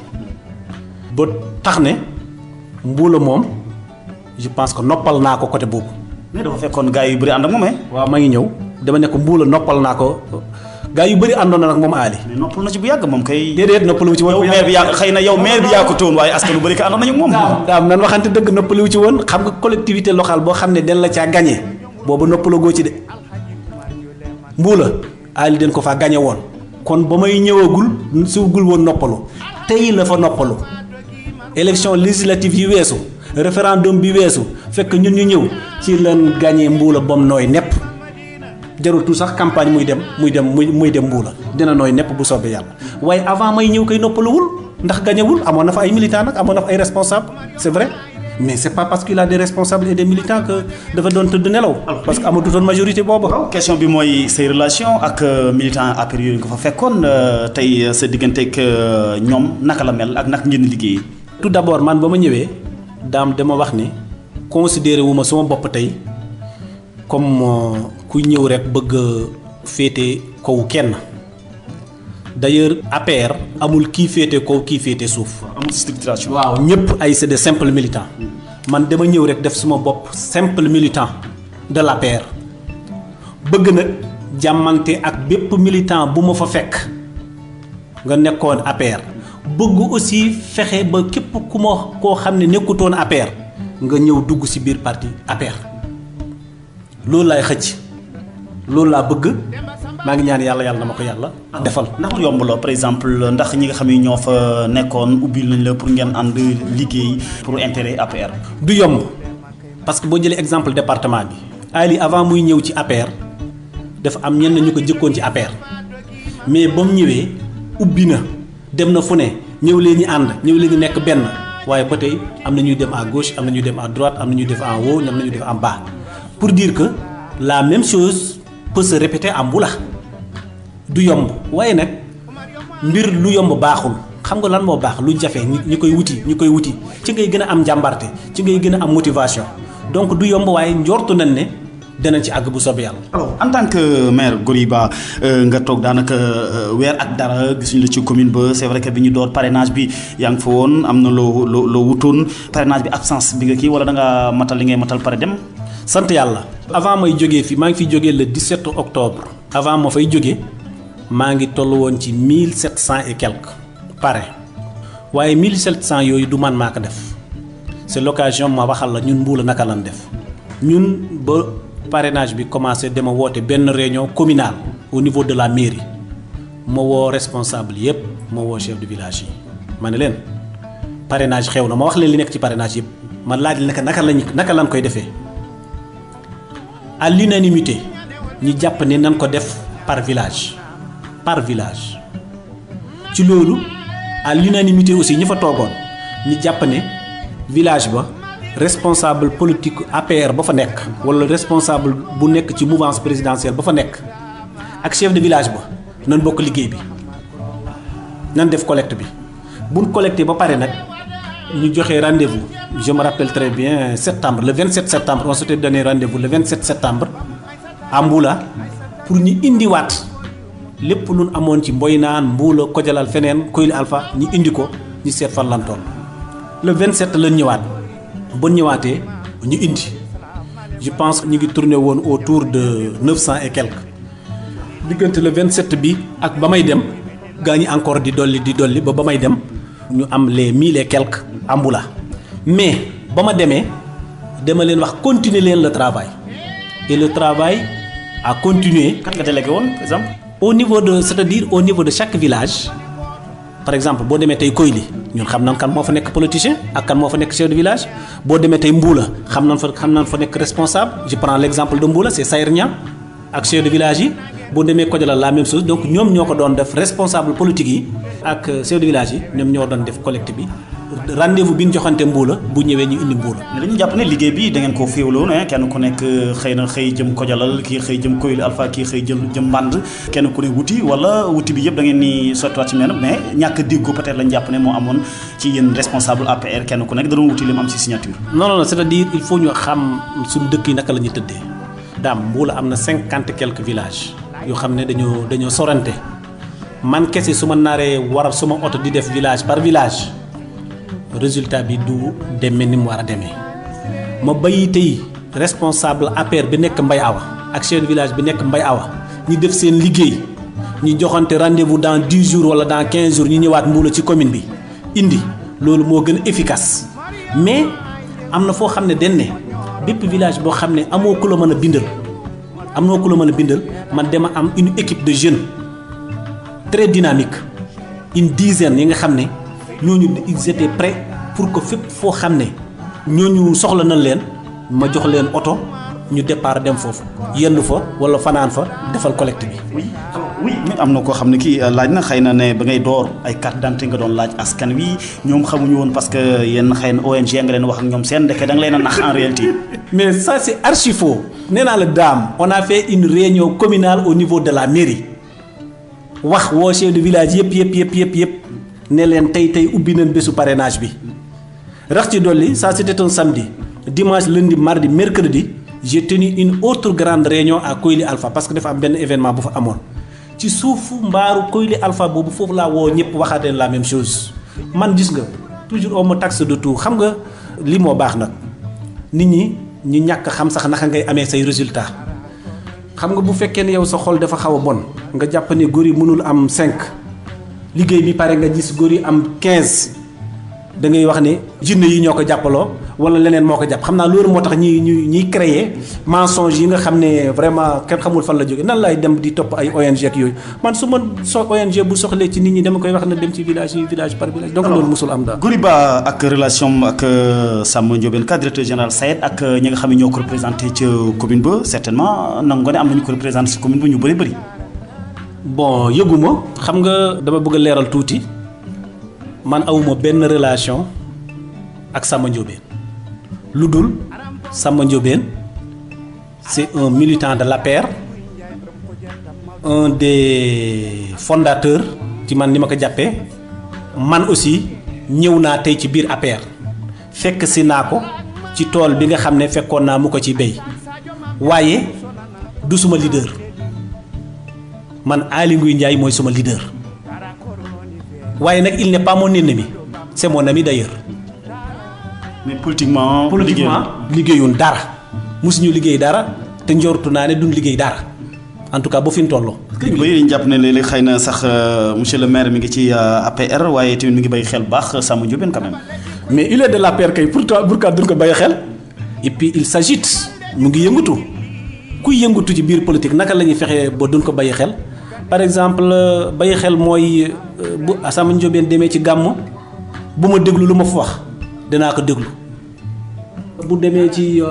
B: ba
C: tax ne Mbuula moom je pense que noppal naa ko côté boobu.
B: mais dafa fekkoon gars yu bëri ànd ak moom
C: waaw maa ngi ñëw dama ne ko Mbuula noppal naa ko gars yu bëri àndoon na nag moom Aly.
B: mais noppal na ci bu yàgg moom kay.
C: déedéet noppalu ci woon.
B: yow maire bi yaa xëy na yow maire bi yaa ko toon waaye askan lu bëri ka àndoon nañu moom.
C: daam nan waxante dëgg noppalu ci woon xam nga collectivité locale boo xam ne den la caa gagné boobu noppalagoo ci de Mbuula Aly den ko faa gagné woon. kon ba may ñëwagul suugul woon noppalu tey la fa noppalu élection législative yi weesu référendum bi weesu fekk ñun ñu ñëw ci lan gagné Mbuula bom nooy nepp jarutu sax campagne muy dem Mbuula dina nooy nepp bu soobee yàlla waaye avant may ñëw koy noppaluwul ndax gagnéwul amoon na fa ay militants nag amoon na fa ay responsables c'est vrai mais c'est pas parce qu'il a des responsables et des militants que dafa doon tëdd nelaw parce que amatutoon majorité boobu.
B: question bi mooy say relation ak militants APR yooyu nga fa fekkoon tey sa digganteeg ñoom naka la mel ak naka ngeen liggéey.
C: tout d'abord man ba ma ñëwee dama wax ni considéré wu ma sama bopp tey comme ku ñëw rek bëgg féete kaw kenn d'ailleurs APR amul kii féete kaw kii féete suuf.
B: amul structuration.
C: waaw ñëpp ay c'est des simples militants man dama ñëw rek def suma bopp simple militant de l'APR bëgg nag jàmmante ak bépp militant bu ma fa fekk nga nekkoon APR bëgg aussi fexe ba képp ku ma koo xam ne nekkutoon APR nga ñëw dugg ci biir parti APR loolu laay xëcc loolu laa bëgg. maa ngi ñaan yàlla na ma ko yàlla defal.
B: ndax yomb la par exemple ndax ñi nga xam ne ñoo fa nekkoon ubbil nañ la pour ngeen ànd liggéey pour intérêt APR.
C: du yomb parce que boo jëlee exemple département bi Aly avant muy ñëw ci APR dafa am ñenn ñu ko jëkkoon ci APR mais ba mu ñëwee ubbi na dem na fu ne ñëw leen ñu ànd ñëw leen ñu nekk benn waaye ba tey am na ñuy dem à gauche am na ñuy dem à droite am na ñuy def en haut am na ñuy def en bas pour dire que la même chose peut se répéter en Mbuula du yomb waaye nag mbir lu yomb baaxul xam nga lan moo baax lu jafe ñi koy wuti ci ngay gën a am njàmbarte ci ngay gën a am motivation donc du yomb waaye njortu nañ ne danañ ci àgg bu soobee yàlla.
B: alors en tant que maire Gori Ba nga toog daanaka weer ak dara gisuñu la ci commune ba c'est vrai que bi ñu door parrainage bi yaa ngi fa woon am na loo wutoon parrainage bi absence bi nga kii wala da nga matal li ngay matal pare dem.
C: sant yàlla. avant may jógee fii maa ngi fi jógee le 17 octobre. avant ma fay jógee maa ngi toll woon ci 1700 et quelques parrain waaye 1700 yooyu du man maa ko def c'est l'occasion ma waxal la ñun Mbuula naka lan def ñun ba parrainage bi commencé dama woote benn réunion communale au niveau de la mairie ma woo responsable yépp ma woo chef de village yi ma ne leen parrainage xew na ma wax leen li nekk ci parrainage yëpp man laaj naka lañ koy defee à l'unanimité ñu jàpp ne nan ko def par village ci loolu à l'unanimité aussi ñi fa toogoon ñu jàpp ne village ba responsable politique APR ba fa nekk wala responsable bu nekk ci mouvance présidentielle ba fa nekk ak chef de village ba nan bokk liggéey bi nan def collecte bi buñ collecté ba pare nag ñu joxe rendez-vous je me rappelle très bien septembre le 27 septembre on s'était donné rendez-vous le 27 septembre à Mboula pour ñu indiwaat lépp lu amoon ci mboy naan Mboula Kojalal feneen Koyli Alpha ñu indi ko ñu seet fan lan toll le 27 la ñëwaat ba ñëwaatee ñu indi je pense que ñu ngi tourné woon autour de 900 et quelques diggante le 27 bi ak ba may dem gaa ñi encore di dolli ba may dem ñu am les 1000 et quelques à Mboula mais ba ma demee dama leen wax continuer leen le travail et le travail a continué.
B: kan nga délégué woon par exemple.
C: c'est-à-dire au niveau de chaque village par exemple boo demee tey Koyli ñun xam nañ kan moo fa nekk politicien ak kan moo fa nekk chef de village boo demee tey Mboula xam nañ fa nekk responsable je prends l'exemple de Mboula c'est Sayer Niang ak chef de village yi boo demee Kojalal la même chose donc ñoom ñoo ko doon def responsable politique yi ak chef de village yi ñoom ñoo doon def collecte bi rendez-vous bi ñu joxante Mboula bu ñëwee ñu indi Mboula.
B: mais dañu jàpp ne liggéey bi da ngeen koo féewloo ne kenn ku nekk xëy jëm Kojalal kii xëy jëm Koyli Alpha kii xëy jëm Mband kenn ku ne wuti wala wuti bi yëpp da ngeen ni sottiwaat ci mel mais ñàkk a déggoo peut-être lañ jàpp ne moo amoon ci yéen responsable APR kenn ku nekk da doon wuti li mu am ci signature.
C: non c'est-à-dire il faut ñu xam suñu dëkk yi naka la ñuy tëddee daam Mboula am na 50 et quelques villages yoo xam ne dañoo sorante man kese su ma naree war suma oto di def village par village résultat bi du demee ni mu war a demee ma bàyyi tey responsable APR bi nekk Mbay Awa ak chef de village bi nekk Mbay Awa ñi def seen liggéey ñu joxante rendez-vous dans 10 jours wala dans 15 jours ñu ñëwaat Mboula ci commune bi indi loolu moo gën a efficace mais am na foo xam ne dañ ne bépp village boo xam ne amoo ku la mën a bindal man dama am une équipe de jeunes très dynamique une dizaine yi nga xam ne ñooñu ils étaient prêts pour que fépp foo xam ne ñooñu soxla nañ leen ma jox leen oto ñu départ dem foofu yendu fa wala fanaan fa defal collecte bi.
B: oui am na koo xam ne kii laaj na xëy na ne ba ngay door ay carte d'identité nga doon laaj askan wi ñoom xamuñu woon parce que yéen xëy na ONG nga leen wax ak ñoom seen ndeke da nga leen a nax en réalité.
C: mais ça c'est archi faux nee naa la daam on a fait une réunion communale au niveau de la mairie wax woo chef de village yëpp ne leen tey ubbi nañ bésu parrainage bi rax ci dolli ça c'était un samedi dimanche lundi mardi mercredi j'ai tenu une autre grande réunion à Koyli Alpha parce que dafa am benn événement bu fa amoon ci suufu mbaaru Koyli Alpha boobu foofu laa woo ñëpp waxaat leen la même chose man gis nga toujours on me taxe de tout xam nga lii moo baax nag nit ñi ñu ñàkk xam sax naka ngay amee say résultats xam nga bu fekkee ne yow sa xol dafa xaw a bon nga jàpp ne góor yi mënul am 5 liggéey bi pare nga gis góor yi am 15 da ngay wax ne jinne yi ñoo ko jàppaloo wala leneen moo ko jàpp xam naa loolu moo tax ñuy créer mensonge yi nga xam ne vraiment kenn xamul fan la jóge nan laay dem di topp ay ONG ak yooyu man su ma ONG bu soxlee ci nit ñi dama koy wax ne dem ci village yi village par village donc loolu musul am daal.
B: Goriba ak relation ak Samba Ndiobène Ka directeur général SAED ak ñi nga xam ne ñoo ko représenté ca commune ba certainement nangu nga ne am nañu ko représenté ci commune ba ñu bëri.
C: bon yëguma xam nga dama bëgg a leeral tuuti man awuma benn relation ak Samba Ndiobène lu dul Samba Ndiobène c'est un militant de l'APR un des fondateurs ci man ni ma ko jàppee man aussi ñëw naa tey ci biir APR fekk si naa ko ci tool bi nga xam ne fekkoon naa mu ko ci béy waaye du suma leader man Aly Ngouille Ndiaye mooy suma leader waaye nag il n'est pas mon ennemi c'est mon ami d'ailleurs.
B: mais politiquement
C: liggéeyuñ dara musuñu liggéey dara te njortu naa ne duñ liggéey dara en tout cas ba fi ñu toll.
B: ñu bëri dañu jàpp ne léeg-léeg xëy na sax monsieur le maire mi ngi ci APR waaye tamit mi ngi bàyyi xel baax Samba Ndiobène quand même.
C: mais il est de l'APR kay pourquoi duñ ko bàyyi xel et puis il s'agite mu ngi yëngatu kuy yëngatu ci biir politique naka la ñuy fexee ba duñ ko bàyyi xel par exemple bàyyi xel mooy bu Samba Ndiobène demee ci gàmmu bu ma déglu lu ma fa wax danaa ko déglu bu demee ci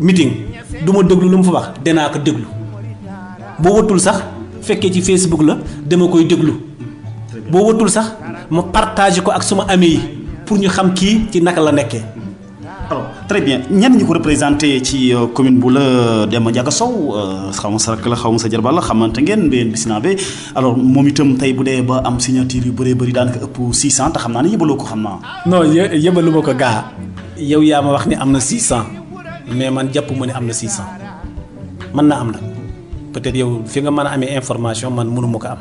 C: meeting du ma déglu lu ma fa wax danaa ko déglu boo watul sax fekkee ci Facebook la dama koy déglu boo watul sax ma partagé ko ak suma ami yi pour ñu xam kii ci naka la nekkee.
B: alors très bien ñenn ñi ko représenté ci commune bu la Demba Ndiaga Sow xaw ma sa rakk la xaw ma sa jarbaat la xamante ngeen mbéyeen Bisinaabe alors moom itam tey bu dee ba am signature yu bëree bëri daanaka ëpp 600 te xam naa ne yëbaloo ko xam naa.
C: non yëbalu ma ko gaa yow yaa ma wax ni am na 600 mais man jàpp ma ne am na 600 mën na am nag peut-être yow fi nga mën a amee information man mënu ma ko am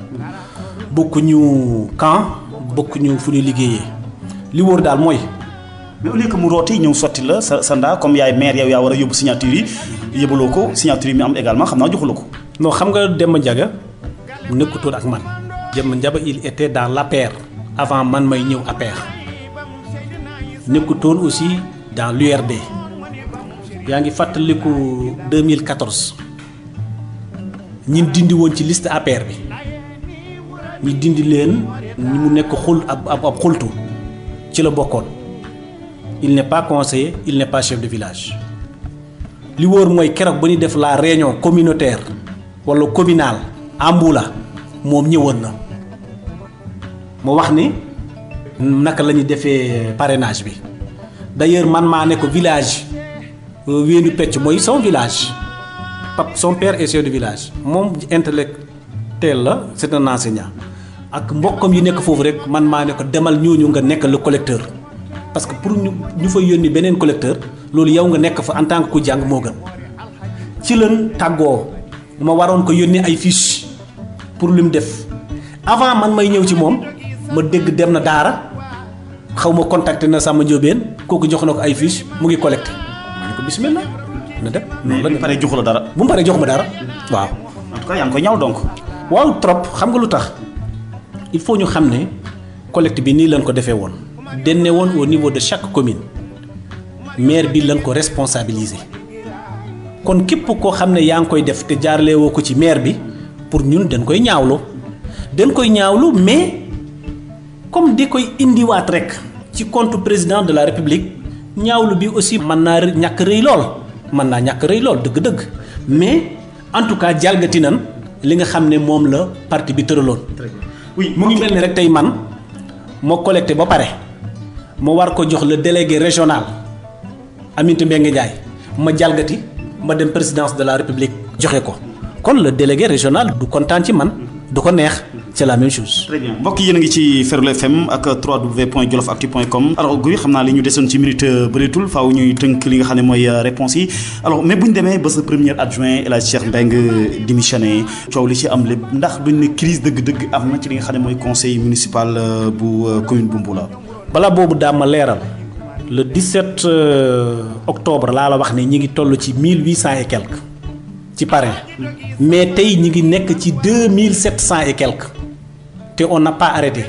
C: bokkuñu camp bokkuñu fu ñu liggéeyee li wóor daal mooy.
B: mais au lieu que mu rooti ñëw sotti la sa ndaa comme yaay maire yow yaa war a yóbbu signature yi yëbaloo ko signature yi mi am également xam naa joxula ko.
C: non xam nga Demba Ndiaga nekkutoon ak man. Demba Ndiaga il était dans l'APR avant man may ñëw APR nekkutoon aussi dans l'URD yaa ngi fàttaliku 2014 ñi dindi woon ci liste APR bi ñi dindi leen ñi mu nekk ab xultu ci la bokkoon. il n'est pas conseiller il n'est pas chef de village li wóor mooy keroog ba ñu def la réunion communautaire wala communale Amboula moom ñëwoon na mu wax ni naka la ñuy defee parrainage bi d'ailleurs man maa ne ko village Wéenu Pecc mooy son village son père est chef de village moom intellectuel la c'est un enseignant ak mbokkam yi nekk foofu rek man maa ne ko demal ñooñu nga nekk le collecteur. parce que pour ñu fa yónni beneen collecteur loolu yow nga nekk fa en tant que ku jàng moo gën ci lan tàggoo ma waroon ko yónni ay fiche pour lu mu def avant man may ñëw ci moom ma dégg dem na daara xaw ma contacté na Samba Ndiobène kooku jox na ko ay fiche mu ngi collecté ma ne ko bismillah na dem.
B: mais bu paree joxu la dara.
C: bu mu paree jox ma dara waaw.
B: en tout cas yaa ngi koy ñaw donc.
C: waaw trop xam nga lu tax il faut ñu xam ne collecte bi nii lañ ko defee woon. denne woon au niveau de chaque commune maire bi lañ ko responsabiliser kon képp koo xam ne yaa ngi koy def te jaarale woo ko ci maire bi pour ñun dañ koy ñaawlu mais comme di koy indiwaat rek ci compte président de la république ñaawlu bi aussi mën naa ñàkk rëy lool dëgg-dëgg mais en tout cas jalgati nan li nga xam ne moom la parti bi tëraloon.
B: oui
C: mu ngi mel ni rek tey man moo collecté ba pare. ma war ko jox le délégué régional Aminata Mbengue Ndiaye ma jalgati ma dem présidence de la république joxe ko kon le délégué régional du kontaan ci man du ko neex c'est la même chose.
B: très bien mbokk yéen a ngi ci Ferlo FM ak www.jolofactu.com alors guy xam naa li ñu desoon ci minute bëreetul faaw ñuy tënk li nga xam ne mooy réponse yi alors mais bu ñu demee ba sa premier adjoint El Hadj Cheikh Mbengue démissionné coow li ci am lépp ndax duñ ne crise dëgg-dëgg am na ci li nga xam ne mooy conseil municipal bu commune bu Mboula.
C: balaa boobu daa ma leeral le 17 octobre laa la wax ne ñi ngi toll ci 1800 et quelques ci parrain mais tey ñi ngi nekk ci 2700 et quelques te on n'a pas arrêté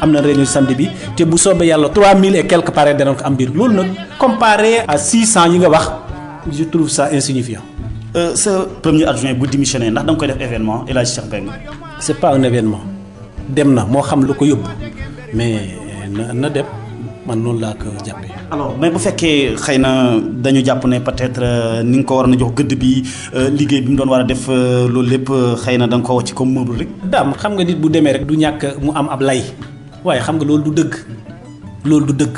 C: am na réunion samedi bi te bu soobee yàlla 3000 et quelques parrain danañ ko am biir loolu nag comparé à 600 yi nga wax je trouve ça insignifiant.
B: sa premier adjoint bu démissionné ndax da nga koy def événement El Hadj Cheikh Mbengue.
C: c'est pas un événement dem na moo xam lu ko yóbbu mais. na dem man noonu laa ko jàppee.
B: alors mais bu fekkee xëy na dañu jàpp ne peut-être ni nga ko war a jox gëdd bi liggéey bi mu doon war a def loolu lépp xëy na da nga ko wàcc comme meuble rek.
C: daam xam nga nit bu demee rek du ñàkk mu am ab lay waaye xam nga loolu du dëgg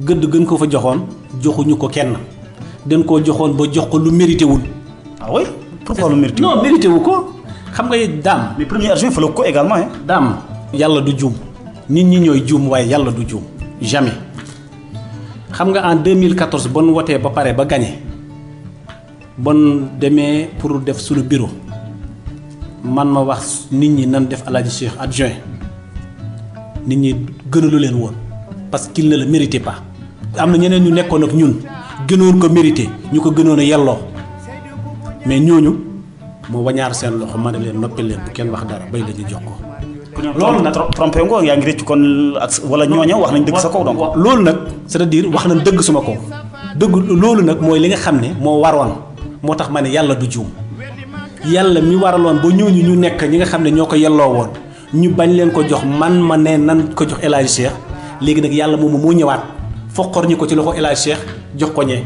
C: gëdd gën ko fa joxoon joxuñu ko kenn dañ koo joxoon ba jox ko lu mérité wul.
B: ah oui pourquoi lu mérité wul.
C: non mérité wu ko xam nga daam.
B: mais premier adjoint fa la ko également hein.
C: daam yàlla du juum. nit ñi ñooy juum waaye yàlla du juum jamais xam nga en 2014 bon wotee ba pare ba gagné bon demee pour def suñu bureau man ma wax nit ñi nan def Alaaji Cheikh adjoint nit ñi gënalu leen woon parce qu'il ne le méritait pas. am na ñeneen ñu nekkoon ak ñun gënoon ko mérité ñu ko gënoon a yelloo mais ñooñu moo wañaar seen loxo ma ne leen noppi leen bu kenn wax dara bay la ñu jox ko.
B: loolu nag trompé nga yaa ngi rëcc kon ak wala ñooña wax nañ dëgg sa kaw donc.
C: loolu nag c'est-à-dire wax nañ dëgg suma kaw dëgg loolu nag mooy li nga xam ne moo waroon moo tax ma ne yàlla du juum yàlla mi waraloon ba ñooñu ñu nekk ñi nga xam ne ñoo ko yelloo woon ñu bañ leen ko jox man ma ne nan ko jox El Hadj Cheikh léegi nag yàlla moomu moo ñëwaat foqor ñu ko ci loxo El Hadj Cheikh jox ko ñee.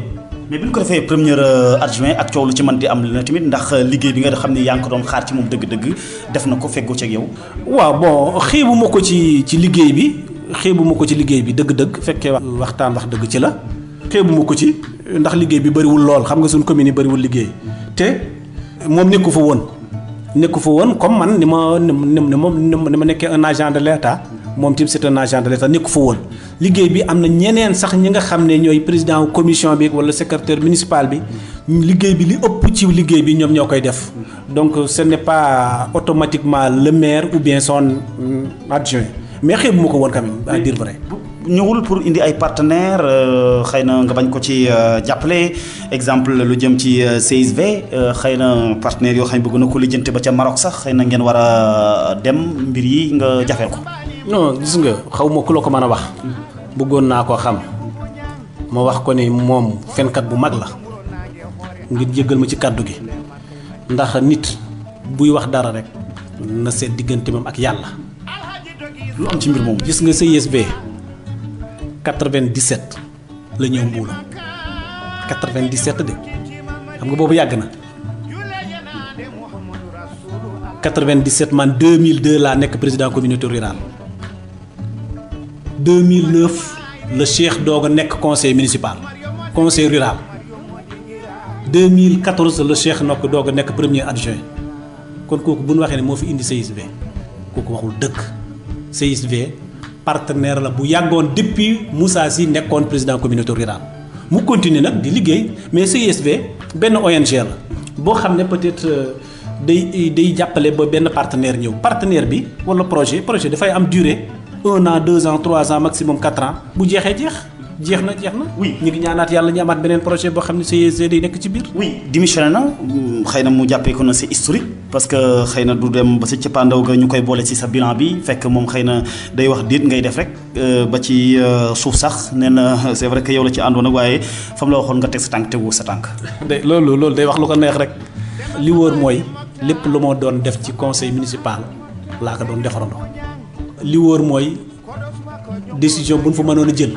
B: mais bi ñu ko defee premier adjoint ak coow lu ci mën di am na tamit ndax liggéey bi nga xam ne yaa ngi ko doon xaar ci moom dëgg-dëgg def na ko feggoo ci ak yow.
C: waaw bon xeebu ma ko ci liggéey bi xeebu ma ko ci liggéey bi dëgg-dëgg fekkee waxtaan wax dëgg ci la xeebu ma ko ci ndax liggéey bi bëriwul lool xam nga suñ commune yi bëriwul liggéey te moom nekku fa woon comme man ni ma nekkee un agent de l'État moom tamit c'est un agent de l'État nekku fa woon liggéey bi am na ñeneen sax ñi nga xam ne ñooy président commission bi wala secrétaire municipal bi liggéey bi li ëpp ci liggéey bi ñoom ñoo koy def donc ce n'est pas automatiquement le maire ou bien son adjoint mais xeebu ma ko woon quand même à dire vrai.
B: ñëwul pour indi ay partenaires xëy na nga bañ ko ci jàppale exemple lu jëm ci CSV xëy na partenaires yoo xam ne bëgg na ko lijjante ba ca Maroc sax xëy na ngeen war a dem mbir yi nga jafeel ko.
C: non gis nga xaw ma ku la ko mën a wax bëggoon naa ko xam ma wax ko ni moom fenkat bu mag la ngir jéggal ma ci kàddu gi ndax nit buy wax dara rek na seet diggante moom ak yàlla.
B: lu am ci mbir moom
C: gis nga CSV 97 la ñëw Mbuula 97 de xam nga boobu yàgg na 97 man 2002 laa nekk président communauté rurale 2009 le Cheikh doog a nekk conseil municipal conseil rural 2014 le Cheikh nokk doog a nekk premier adjoint kon kooku bu ñu waxee ne moo fi indi CSV kooku waxul dëkk CSV partenaire la bu yàggoon depuis Moussa Sy nekkoon président communauté rurale mu continuer nag di liggéey mais CSV benn ONG la boo xam ne peut-être day jàppale ba benn partenaire ñëw partenaire bi wala projet dafay am durée 1 an 2 ans 3 ans maximum 4 ans bu jeexee jeex na.
B: oui
C: ñu ngi ñaanaat yàlla ñu amaat beneen projet boo xam ne CSV day nekk ci biir.
B: oui démissionné na xëy na mu jàppee ko na c'est historique parce que xëy na du dem ba sa cappaandaw ga ñu koy boole ci sa bilan bi fekk moom xëy na day wax déet ngay def rek ba ci suuf sax nee na c'est vrai que yow la ci àndoon ak waaye fam la waxoon nga teg sa tànk tegu sa tànk.
C: loolu day wax lu ko neex rek li wóor mooy lépp lu ma doon def ci conseil municipal laa ko doon defarandoo li wóor mooy décision bu ñu fa mënoon a jël.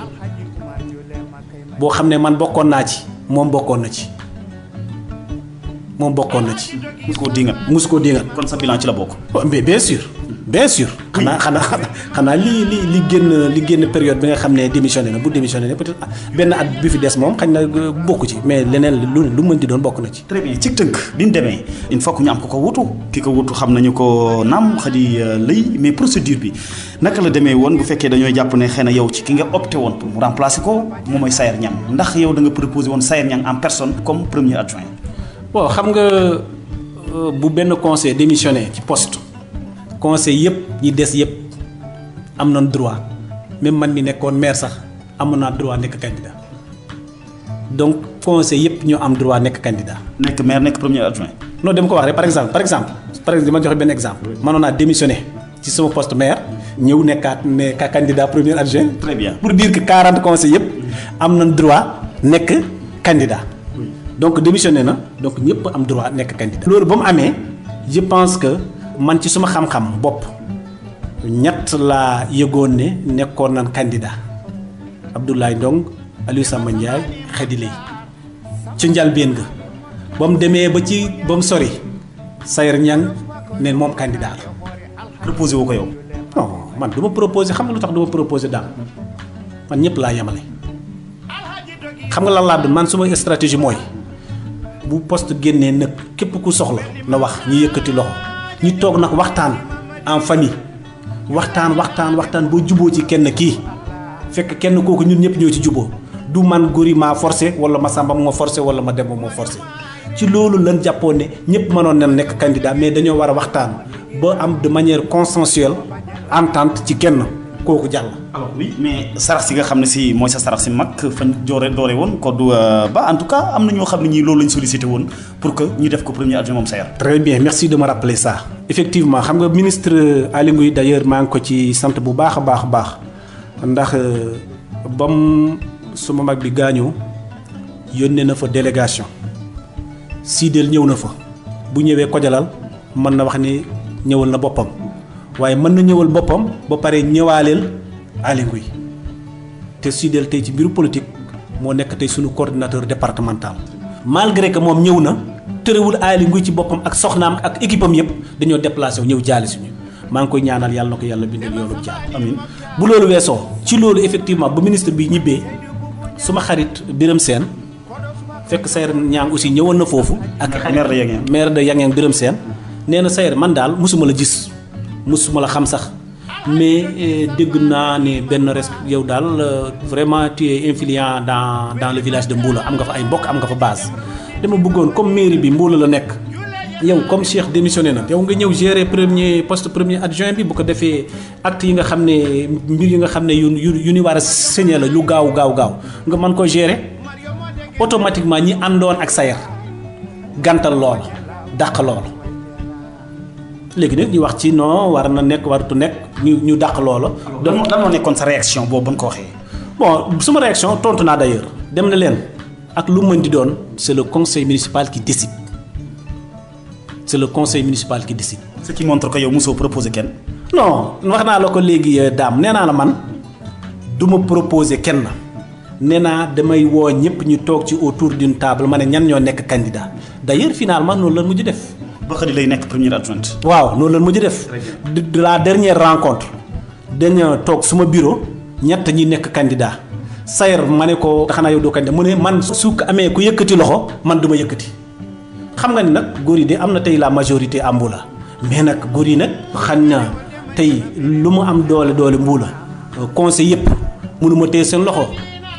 C: boo xam ne man bokkoon naa ci moom bokkoon na ci. musu koo dingat
B: kon sa bilan ci la bokk.
C: mais bien sûr. xanaa li génn période bi nga xam ne démissionné na bu démissionné peut-être benn at bi fi des moom xañ na bokk ci mais leneen lu mën di doon bokk na ci.
B: très bien ci tënk bi mu demee il faut que ñu am ko wutu ki ko wutu xam nañu ko naam xadi lëy mais procédure bi naka la demee woon bu fekkee dañooy jàpp ne xëy na yow ci ki nga opté woon pour mu remplacer ko moom mooy Sayer Niang ndax yow da nga proposé woon Sayer Niang en personne comme premier adjoint.
C: bon xam nga bu benn conseil démissionné ci poste conseil yëpp ñi des yëpp am nañ droit même man mi nekkoon maire sax amoon naa droit nekk candidat donc conseil yëpp ñoo am droit nekk candidat.
B: nekk maire nekk premier adjoint.
C: non dama ko wax rek par exemple ma joxe benn exemple. mënoon naa démissionné ci sama poste maire ñëw nekk candidat premier adjoint.
B: très bien
C: pour dire que 40 conseils yëpp am nañ droit nekk candidat. donc démissionné na donc ñëpp am droit nekk candidat. loolu ba mu amee je pense que man ci suma xam-xam bopp ñett laa yëgoon ne nekkoon nan candidat Abdoulaye Ndong Aliou Samba Ndiaye Khady Leye ci njalbeen ga ba mu demee ba mu sori Sayer Niang ne moom candidat la.
B: proposé woo ko yow.
C: non man du ma proposé xam nga lu tax du ma proposé daal man ñëpp laa yemale xam nga lan laa doon man suma stratégie mooy. bu poste génnee nag képp ku soxla na wax ñi yëkkati loxo ñi toog nag waxtaan en famille waxtaan boo juboo ci kenn kii fekk kenn kooku ñun ñëpp ñoo ci juboo du man góori maa forcé wala ma sàmba moo forcé wala ma dem moo forcé ci loolu lan jàppoon ne ñëpp mënoon na nekk candidat mais dañoo war a waxtaan ba am de manière consensuelle entente ci kenn kooku jàll.
B: alors oui mais sarax si nga xam ne si mooy sa sarax si mag fañ doore woon ko du ba en tout cas am na ñoo xam ne ñii loolu lañ sollicité woon pour que ñu def ko premier adjoint moom Sayer.
C: très bien merci de me rappeler ça. effectivement xam nga ministre Aly Ngouille d'ailleurs maa ngi ko ci sant bu baax a baax ndax bam suma mag bi gaañoo yónnee na fa délégation Sidel ñëw na fa bu ñëwee Kojalal mën na wax ni ñëwal na boppam waaye mën na ñëwal boppam ba pare ñëwaaleel Aly Ngouille te Sudel tey ci mbiru politique moo nekk tey suñu coordinateur départemental malgré que moom ñëw na tërëwul Aly Ngouille ci boppam ak soxnaam ak équipe am yëpp dañoo déplacé wu ñëw jaale suñu maa ngi koy ñaanal yàlla na ko yàlla bindal yoonu jaam amiin bu loolu weesoo ci loolu effectivement ba ministre bi ñibbee suma xarit Birame Sène fekk Sayer Niang aussi ñëwoon na foofu ak maire de Yangeng Birame Sène nee na Sayer man daal mosuma la gis mosuma la xam sax mais dégg naa ne benn yow daal vraiment tu es influent dans le village de Mboula am nga fa ay mbokk am nga fa base dama bëggoon comme mairie bi Mboula la nekk yow comme Cheikh démissionné na yow nga ñëw gérer premier adjoint bi bu ko defee acte yi nga xam ne mbir yi nga xam ne yu ni war a signé la lu gaaw nga mën ko gérer automatiquement ñi àndoon ak Sayer gàntal loola dàq loola léegi nag ñu wax ci non war na nekk waratu nekk ñu dàq loola. donc lan moo nekkoon sa réaction boobu ba nga ko waxee. bon suma réaction tontu naa d'ailleurs dem na leen ak lu mën di doon c'est le conseil municipal qui décide c'est le conseil municipal qui décide. ce qui montre que yow mosoo proposé kenn. non wax naa la ko léegi daam nee naa la man du ma proposé kenn nee naa damay woo ñëpp ñu toog ci autour d'une table ma ne ñan ñoo nekk candidat d'ailleurs finalement noonu la mujj def. ba xëy lay nekk première adjointe. waaw noonu la mujj def. de la dernière rencontre dañu toog suma bureau ñett ñi nekk candidat Sayer ma ne ko xanaa yow doo candidat mu ne man su amee ku yëkkati loxo man du ma yëkkati xam nga ni nag góor yi de am na tey la majorité à Mboula mais nag góor yi nag xañ na tey lu mu am doole Mboula conseil yëpp mënu ma téye seen loxo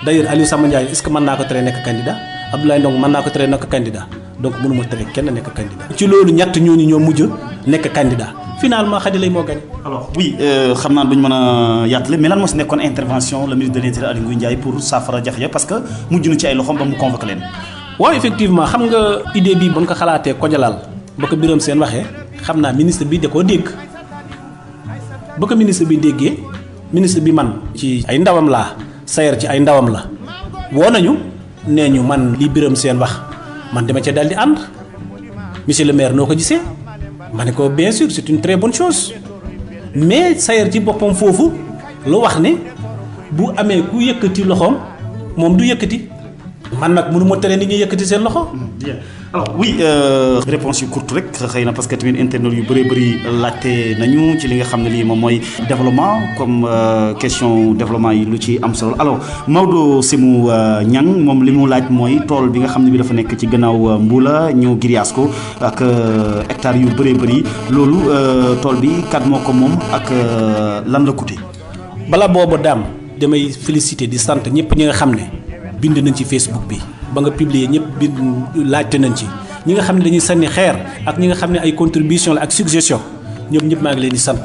C: d'ailleurs Aliou Samba Ndiaye est-ce que mën naa ko tere nekk candidat Abdoulaye Ndong mën naa ko tere nekk candidat donc mënuma tere kenn nekk candidat. ci loolu ñett ñooñu ñoo mujj nekk candidat finalement Khady Leye moo gagné. alors oui xam naa duñ mën a yaatale mais lan moo si nekkoon intervention le ministre de l'Intérieur Aly Ngouille Ndiaye pour saafara jafe-jafe parce que mujj na ci ay loxoom ba mu convoqué leen. waaw effectivement xam nga idée bi ba nga ko xalaatee ko jalal ba ko Birame Sène waxee xam naa ministre bi da koo dégg ba ko ministre bi déggee ministre bi man ci ay ndawam laa Sayer ci ay ndawam la woo nañu nee ñu man li Birame Sène wax. man dama ca daal di ànd monsieur le maire noo ko gisee ma ne ko bien sûr c'est une très bonne chose mais Sayer ci boppam foofu lu wax ne bu amee ku yëkkati loxoom moom du yëkkati man nag mënu ma tere nit ñi yëkkati seen loxo. bien alors oui réponse yu courte rek xëy na parce que tamit internet yu bëri laajte nañu ci li nga xam ne lii moom mooy développement comme question développement yi lu ci am solo alors Maodo Sémou Niang moom li mu laaj mooy tool bi nga xam ne bi dafa nekk ci gannaaw Mboula ñëw Girias ko ak hectares yu bëri loolu tool bi kat moo ko moom ak lan la coûté. bala boobu daam damay féliciter di sant ñëpp ñi nga xam ne bind nañ ci Facebook bi ba nga publier ñëpp bind laajte nañ ci ñi nga xam ne dañuy sànni xeer ak ñi nga xam ne ay contribution la ak suggestion ñëpp maa ngi leen di sant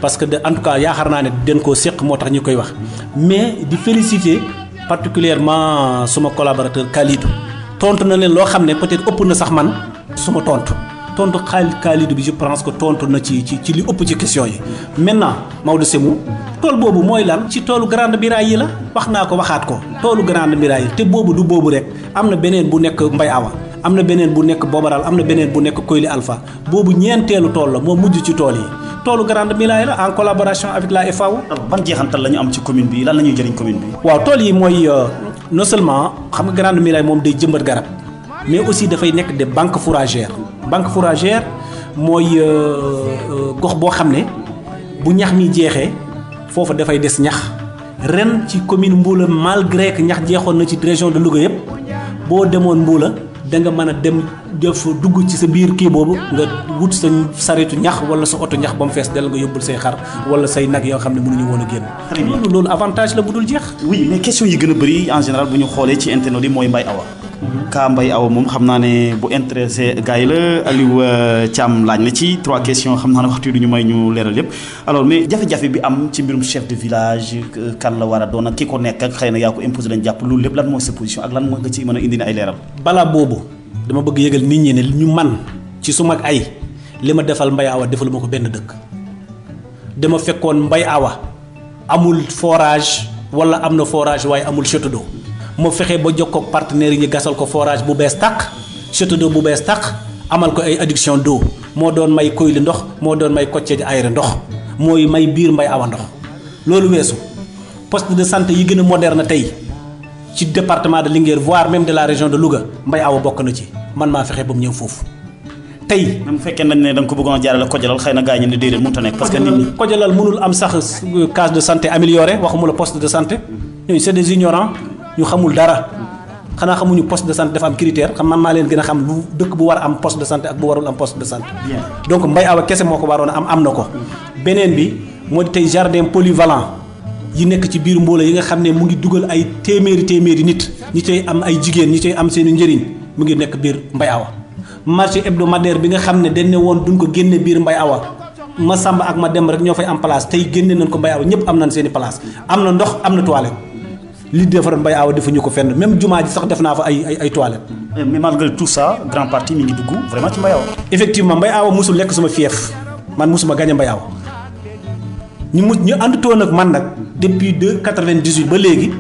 C: parce que en tout cas yaakaar naa ne den koo séq moo tax ñu koy wax mais di féliciter particulièrement suma collaborateur Khalidou tontu na leen loo xam ne peut-être ëpp na sax man suma tontu Khalidou bi je pense que tontu na ci li ëpp ci question yi maintenant Maodo Sémou tool boobu mooy lan ci toolu Grande Muraille yi la wax naa ko waxaat ko toolu Grande Muraille yi te boobu du boobu rek am na beneen bu nekk Mbay Awa am na beneen bu nekk Bobaral am na beneen bu nekk Koyli Alpha boobu ñeenteelu tool la moo mujj ci tool yi toolu Grande Muraille la en collaboration avec la FAO. ban jeexantal la ñu am ci commune bi lan la ñuy jëriñ commune bi. waaw tool yi mooy non seulement xam nga Grande Muraille moom day jëmbat garab mais aussi dafay nekk des banques fourragères mooy gox boo xam ne bu ñax mi jeexee foofu dafay des ñax ren ci commune Mboula malgré que ñax jeexoon na ci région de Louga yëpp boo demoon Mboula da nga mën a dem def dugg ci sa biir kii boobu nga wut sa saretu ñax wala sa oto ñax ba mu fees del nga yóbbul say xar wala say nag yoo xam ne mënuñu woon a génn. loolu avantage la bu dul jeex. oui mais question yi gën a bëri en général bu ñu xoolee ci internet yi mooy Mbay Awa. kaa Mbay Awa moom xam naa ne bu intéressé gars yi la Aliou Thiam laaj na ci 3 questions xam naa ne waxtu du ñu may ñu leeral yëpp alors mais jafe-jafe bi am ci mbirum chef de village kan la war a doon ak ki ko nekk ak xëy na yaa ko imposé lañ jàpp loolu lépp lan mooy sa position ak lan moo nga ci mën a indi ay leeral. balaa boobu dama bëgg yëgal nit ñi ne ñu man ci suma ak ay li ma defal Mbay Awa defal ma ko benn dëkk dama fekkoon Mbay Awa amul forage wala am na forage waaye amul château d'eau moo fexe ba jokkoo ak partenaires yi ñu gasal ko forage bu bees tàq château d'eau bu bees tàq amal ko ay adduction d'eau moo doon may Koyli ndox moo doon may Koccé Ayre ndox mooy may biir Mbay Awa ndox loolu weesu poste de santé yi gën a moderne tey ci département de Linguère voire même de la région de Louga Mbaye Awa bokk na ci man maa fexe ba mu ñëw foofu tey.
B: même bu fekkee nañ ne da nga ko bëggoon a jaarale Kojalal xëy na gars yi ñu ne déedéet mënut a nekk parce que nit ñi.
C: Kojalal mënul am sax case de santé amélioré waxuma la poste de santé ñooñu c'est des ignorants ñu xamul dara xanaa xamuñu poste de santé dafa am critère xam man maa leen gën a xam lu dëkk bu war a am poste de santé ak bu warul am poste de santé. donc Mbaye Awa kese moo ko waroon a am na ko. beneen bi moo di tey jardin polyvalent yi nekk ci biir Mboola yi nga xam ne mu ngi dugal ay téeméeri nit ñi cay am ay jigéen ñi cay am seen njëriñ mu ngi nekk biir Mbaye Awa. marché hebdomadaire bi nga xam ne dañ ne woon duñ ko génne biir Mbaye Awa ma Samba ak ma dem rek ñoo fay am place tey génne nañ ko Mbaye Awa ñëpp am nañ seen i place am na ndox am na toilette li defaroon Mbaye Awa defuñu ko fenn même jumaa ji sax def naa fa ay toilettes.
B: mais malgré tout ça grand parti mi ngi dugg vraiment ci Mbaye Awa.
C: effectivement Mbaye Awa musul lekk sama fief man musuma gañ a Mbaye Awa ñu àndutoon ak man nag depuis 98 ba léegi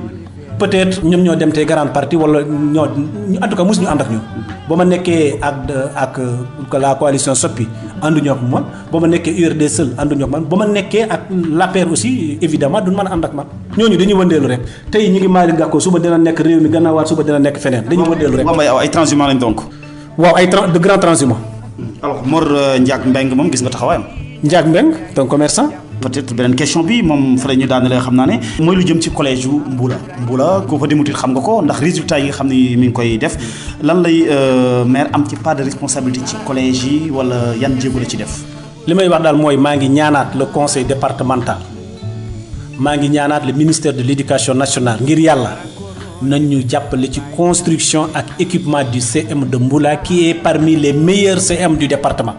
C: peut-être ñoom ñoo dem tey grand parti wala ñoo en tout cas mosuñu ànd ak ñun ba ma nekkee ak la coalition Soppi ànduñoo ak man ba ma nekkee URD seul ànduñoo ak man ba ma nekkee ak l'APR aussi évidemment duñ mën a ànd ak man ñooñu dañuy wëndeelu rek tey ñu ngi Malick Gakou suba dina nekk réew mi gannaawaat suba dina nekk feneen dañuy wëndeelu rek.
B: waaw Mbaye Awa ay transhumants lañ donc.
C: waaw de grands transhumants.
B: alors Mor Ndiak Mbengue moom gis nga taxawaayam.
C: Ndiak Mbengue c'est un commerçant.
B: peut-être beneen question bi moom fa la ñu daanalee xam naa ne mooy lu jëm ci collège yu Mboula koo fa demutit xam nga ko ndax résultat yi nga xam ne mi ngi koy def lan lay maire am ci part de responsabilité ci collège yi wala yan jéego la ci def.
C: li may wax daal mooy maa ngi ñaanaat le conseil départemental maa ngi ñaanaat le ministère de l'éducation nationale ngir yàlla nañ ñu jàppale ci construction ak équipement du CM de Mboula qui est parmi les meilleurs CM du département.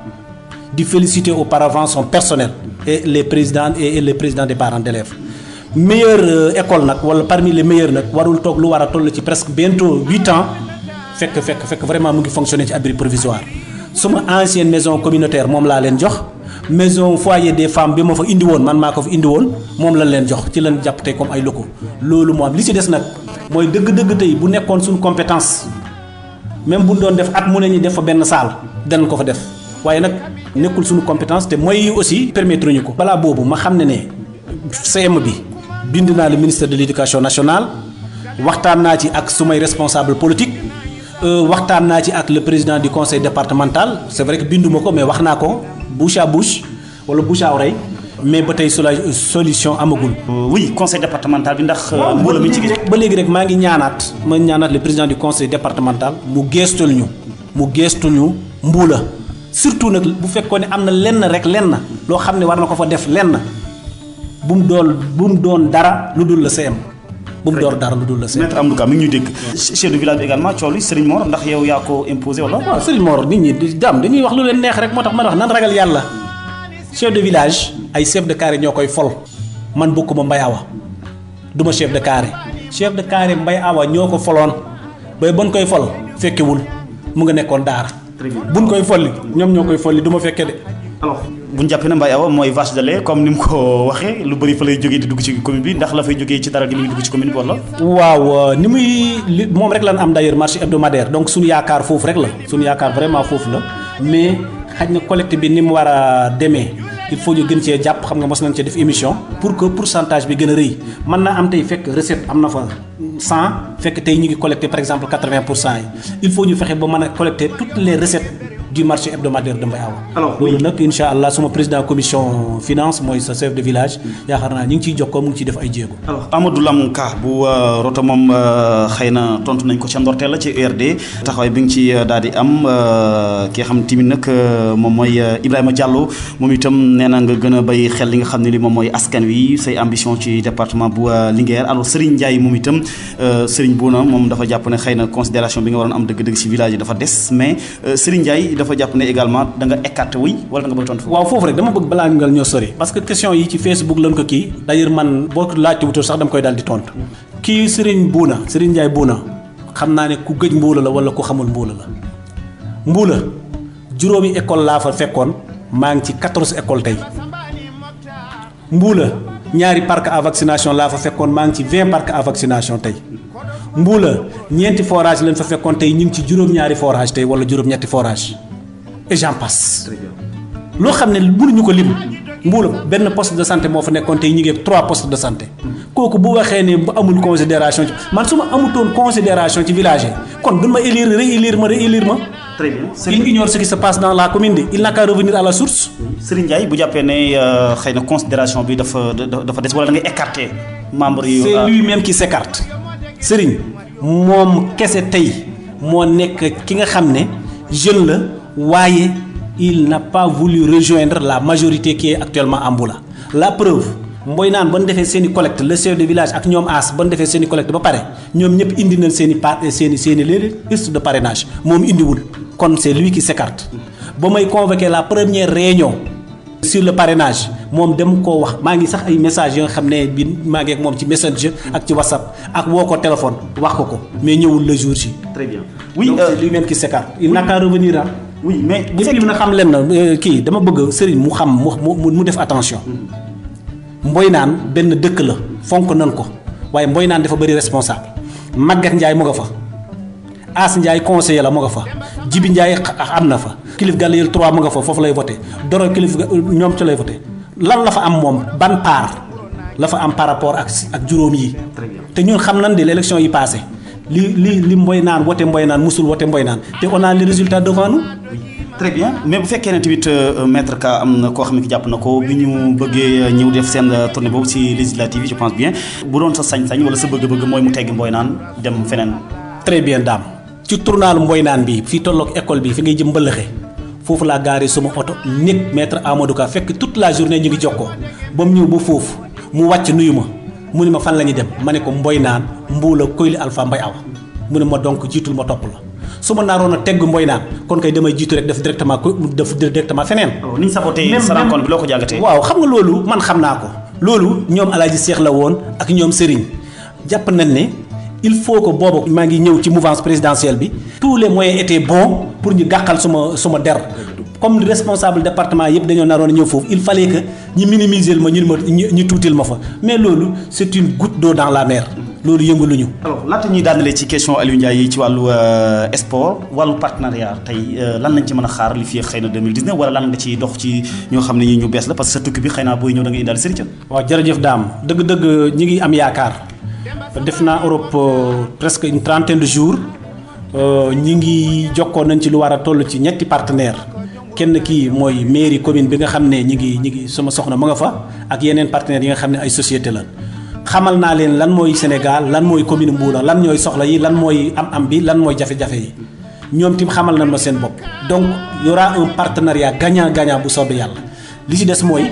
C: di féliciter auparavant son personnel et les présidents des parents d'élèves meilleure école nag wala parmi les meilleurs nag warul toog lu war a toll ci presque bientôt 8 ans fekk vraiment mu ngi fonctionner ci abri provisoire suma ancienne maison communautaire moom laa leen jox maison foyer des femmes bi ma fa indi woon man maa ko fa indi woon moom lañ leen jox ci lañ jàpp tey comme ay locaux loolu moo am li ci des nag mooy dëgg-dëgg tey bu nekkoon suñu compétence même bu ñu doon def at mu ne ñu def fa benn salle danañ ko fa def waaye nag nekkul suñu compétence te mooy aussi permettre ñu ko. balaa boobu ma xam ne CM bi bind naa le ministère de l'éducation nationale waxtaan naa ci ak sumay responsable politique waxtaan naa ci ak le président du conseil départemental c'est vrai que binduma ko mais wax naa ko bouche à bouche wala bouche à oreille mais ba tey solution amagul.
B: oui conseil départemental bi ndax. mbooloo mi ci gis.
C: ba léegi rek maa ngi ñaanaat le président du conseil départemental mu geestul ñu Mboula. surtout nag bu fekkoon ne am na lenn loo xam ne war na ko fa def lenn bu mu doon dara lu dul la CM. bu mu doon dara lu dul la CM.
B: maître Amadou Ka mi ngi ñuy dégg. chef de village bi également coow li Serigne Mor ndax yow yaa ko imposé wala.
C: waaw Serigne Mor nit ñi dañuy wax lu leen neex rek moo tax man wax nan ragal yàlla chef de village ay chef de carré ñoo koy fol man bokkuma Mbaye Awa duma chef de carré Mbaye Awa ñoo ko foloon ba bon koy fol fekkewul mu nga nekkoon daara. buñ koy folli ñoom ñoo koy folli du ma fekkee de.
B: alors bu ñu jàppee ne Mbaye Awa mooy vache de lait comme ni mu ko waxee lu bëri fa lay jógee di dugg ci commune bi ndax la fay jógee ci dara gi muy dugg ci commune bi wala.
C: waaw ni muy moom rek lan am d'ailleurs marché hebdomadaire donc suñu yaakaar foofu rek la suñu yaakaar vraiment foofu la mais xaj na collecte bi ni mu war a demee il faut ñu gën cee jàpp xam nga mos nañ cee def émission pour que pourcentage bi gën a rëy mën naa am tey fekk recette am na fa 100 fekk tey ñu ngi collecté par exemple 80% yi il faut ñu fexe ba mën a collecter toutes les recettes du marché hebdomadaire de Mbaye Awa.
B: alors
C: loolu nag incha allah suma président commission finance mooy sa chef de village yaakaar naa ñu ngi ciy jokkoo mu ngi ciy def ay jéego.
B: alors Amadou Lam Ka bu Roto moom xëy na tontu nañ ko ca ndorteel la ci URD taxawaay bi nga ci daal di am ki nga xam tamit nag moom mooy Ibrahima Diallo moom itam nee na nga gën a bay xel li nga xam ne li moom mooy askan wi say ambition ci département bu Linguère alors Serigne Ndiaye moom itam Serigne Bouna moom dafa jàpp ne xëy na considération bi nga waroon am dëgg-dëgg ci village yi dafa des mais Serigne Ndiaye dafa jàpp ne également da nga écarté wuy wala da nga bëgg tontu foofu.
C: waaw foofu rek dama bëgg balaa ñu ñoo sori parce que question yi ci Facebook lañ ko kii d'ailleurs man boo ko laajte wutul sax dama koy daal di tontu kii Serigne Ndiaye Bouna xam naa ne ku gëj Mboula la wala ku xamul Mboula la Mboula juróomi école laa fa fekkoon maa ngi ci 14 écoles tey Mboula ñaari parc à vaccination laa fa fekkoon maa ngi ci 20 parc à vaccination tey Mboula ñeenti forage lañ fa fekkoon tey ñu ngi ci juróom-ñaari forage tey wala juróom-ñetti forage et j'en passe loo xam ne mënuñu ko lim Mboula benn poste de santé moo fa nekkoon tey ñu ngi ak 3 postes de santé kooku bu waxee ne bu amul considération ci man su ma amutoon considération ci village yi kon duñ ma réélire ma.
B: très bien
C: il ignore ce qui se passe dans la commune de il n'a qu'à revenir à la source.
B: Serigne Ndiaye bu jàppee ne xëy na considération bi dafa des wala da ngay écarter membre yi.
C: c'est lui-même qui s'écarte. Serigne moom kese tey moo nekk ki nga xam ne jeune la waaye il n'a pas voulu rejoindre la majorité qui est actuellement en Mboula. La preuve mboy naan ba ñu defee seen i collecte le chef de village ak ñoom as ba ñu defee seen i collecte ba pare ñoom ñëpp indi nañ seen i liste de parrainage moom indiwul kon c'est lui qui s'écarte. ba may convoqué la première réunion sur le parrainage moom dem koo wax maa ngi sax ay messages yoo nga xam ne bi maa ngi ak moom ci messenger ak ci whatsapp ak woo ko téléphone wax ko mais ñëwul le jour ci.
B: très bien oui
C: donc c'est lui-même qui s'écarte. Il n'a qu'à revenir ah.
B: oui mais
C: bu fekkee na xam leen na kii dama bëgg Serigne mu xam mu def attention. Mboy naan benn dëkk la fonk nan ko waaye Mboy naan dafa bëri responsable Maguette Ndiaye mu nga fa As Ndiaye conseiller la mu nga fa Jibi Ndiaye am na fa Kilif Galiyel 3 mu nga fa foofu lay voté Doro Kilif ñoom ci lay voté lan la fa am moom ban part la fa am par rapport ak juróom yi te ñun xam nañ de l'élection yi passé li Mboy naan wote Mboy naan musul wote Mboy naan te on a les résultats devant nous.
B: très bien mais bu fekkee ne tamit maître Ka am na koo xam ne ki jàpp na ko bi ñu bëggee ñëw def seen tournée boobu ci législative yi je pense bien bu doon sa sañ-sañ wala sa bëgg-bëgg mooy mu teggi Mboy naan dem feneen.
C: très bien daam ci tournalu Mboy naan bi fii tolloog école bi fi ngay jëm mbëlëxe foofu laa gaaree suma oto nekk maître Amadou Ka fekk toute la journée ñu ngi jokkoo ba mu ñëw ba foofu mu wàcc nuyu ma mu ne ma fan la ñuy dem ma ne ko Mboy naan Mbuula Koyli Alpha Mbay Awa mu ne ma donc jiitul ma topp la. su ma naaroon a tegg Mboy naan kon kay damay jiitu rek def directement feneen.
B: ni ñu saboté sa rencontre bi loo ko jàngatee.
C: waaw xam nga loolu man xam naa ko. loolu ñoom Alaaji Seex la woon ak ñoom Serigne jàpp nañ ne il faut que boobu maa ngi ñëw ci mouvance présidentielle bi. tous les moyens étaient bons pour ñu gàqal suma der comme responsable département yëpp dañoo naroon a ñëw foofu il fallait que ñu minimiser ma ñu tuutil ma fa mais loolu c'est une goutte d'eau dans la mer. loolu yëngaluñu.
B: alors laata ñuy daanale ci question Aliou Ndiaye yi ci wàllu sport wàllu partenariat tey lan lañ ci mën a xaar li fi xëy na 2019 wala lan nga ciy dox ci ñoo xam ne ñi ñu bees la parce que sa tukki bi xëy naa booy ñëw da ngay indaale Serigne.
C: waaw jërëjëf daam dëgg-dëgg ñi ngi am yaakaar def naa Europe presque une trentaine de jours ñi ngi jokkoo nañ ci lu war a toll ci ñetti partenaires kenn kii mooy mairie commune bi nga xam ne ñi ngi sama soxna ma nga fa ak yeneen partenaires yi nga xam ne ay société la. xamal naa leen lan mooy Sénégal lan mooy commune Mboula lan ñooy soxla yi lan mooy am bi lan mooy jafe-jafe yi ñoom tim xamal nañ ma seen bopp donc y aura un partenariat gagnant-gagnant bu soobee yàlla li ci des mooy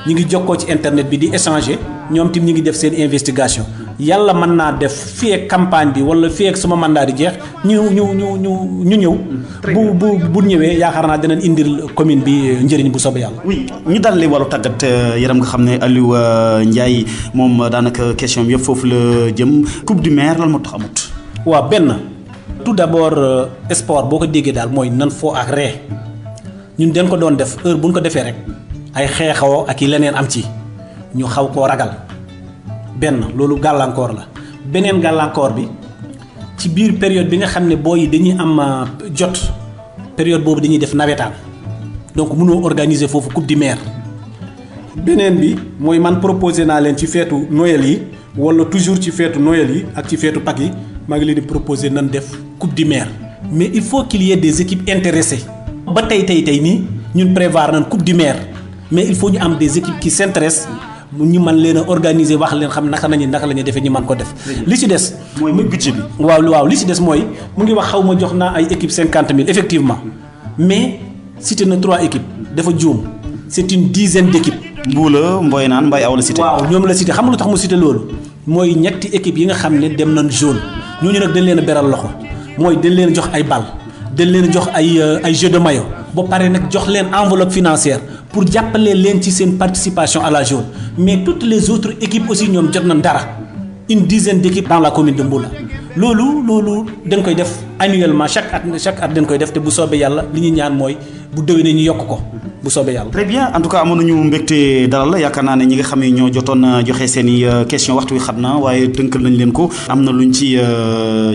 C: ñi ngi jokkoo ci internet bi di échanger ñoom tim ñi ngi def seen investigation yàlla mën naa def fii ak campagne bi wala fii ak suma mandat di jeex ñu ñëw. bu ñëwee yaakaar naa dinañ indil commune bi njëriñ bu soobee yàlla.
B: oui ñu dalalee wàllu tàggat yaram nga xam ne Aliou Ndiaye moom daanaka question bi yëpp foofu la jëm coupe du maire lan moo tax amut.
C: waaw benn tout d'abord sport boo ko déggee daal mooy nan foo ak ree ñun den ko doon def heure bu ñu ko defee rek ay xeexawoo ak yi leneen am ci ñu xaw koo ragal. benn loolu gàllankoor la beneen gàllankoor bi ci biir période bi nga xam ne booy yi dañuy am jot période boobu dañuy def nawetaan donc mënoo organiser foofu coupe du maire beneen bi mooy man proposé naa leen ci feetu Noël yi wala toujours ci feetu Noël yi ak ci feetu Pâques yi maa ngi leen di proposé nan def coupe du maire mais il faut qu'il y ait des équipes intéressées ba tey nii ñun prévoir nañ coupe du maire mais il faut ñu am des équipes qui s'intéressent ñu mën leen a organiser wax leen xam naka la ñuy defee ñu mën ko def. li ci des.
B: mooy budget bi.
C: waaw li ci des mooy mu ngi wax xaw ma jox naa ay équipes 50 000 effectivement mais cité na 3 équipes dafa juum c'est une dizaine d'équipes.
B: Mbuula Mboy naan Mbay Aw la cité.
C: waaw ñoom la cité xam nga lu tax mu cité loolu mooy ñetti équipes yi nga xam ne dem nañ jaune ñooñu nag dañ leen a beral loxo mooy dañ leen a jox ay bal dañ leen a jox ay jeux de maillot ba pare nag jox leen enveloppe financière. pour jàppale leen ci seen participation à la jaune mais toutes les autres équipes aussi ñoom jot nañ dara une dizaine d'équipes dans la commune de Mboula loolu dañ koy def annuellement chaque at dañ koy def te bu soobee yàlla li ñuy ñaan mooy bu déwénee ñu yokk ko bu soobee yàlla.
B: très bien en tout cas amoon nañu mbégte dalal la yaakaar naa ne ñi nga xam ne ñoo jotoon joxe seen i question waxtu wi xam na waaye tënkal nañ leen ko am na luñ ci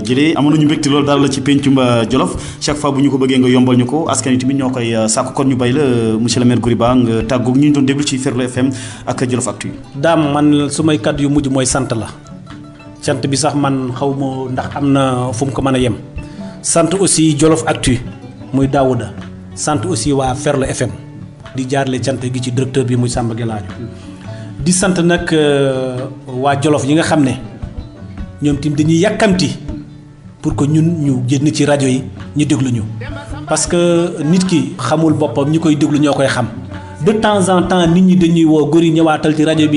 B: jëlee amoon nañu mbégte loolu dalal la ci pencum Jolof chaque fois bu ñu ko bëggee nga yombal ñu ko askan wi tamit ñoo koy sàkku kon ñu bay la monsieur le maire Goury Ba nga tàggoog ñu doon déglu ci Ferlo FM ak Jolof Actu.
C: daam man su may kaddu yu mujj mooy sant la sant bi sax man xaw ma ndax am na fu mu ko mën a yem sant aussi Jolof Actu muy Daouda sant aussi waa Ferlo FM di jaarale cant gi ci directeur bi muy Samba Gelaajo di sant nag waa Jolof yi nga xam ne ñoom tim dañuy yàkkamti pour que ñun ñu génn ci rajo yi ñu déglu ñu parce que nit ki xamul boppam ñi koy déglu ñoo koy xam de temps en temps nit ñi dañuy woo Goury ñëwaatal ci rajo bi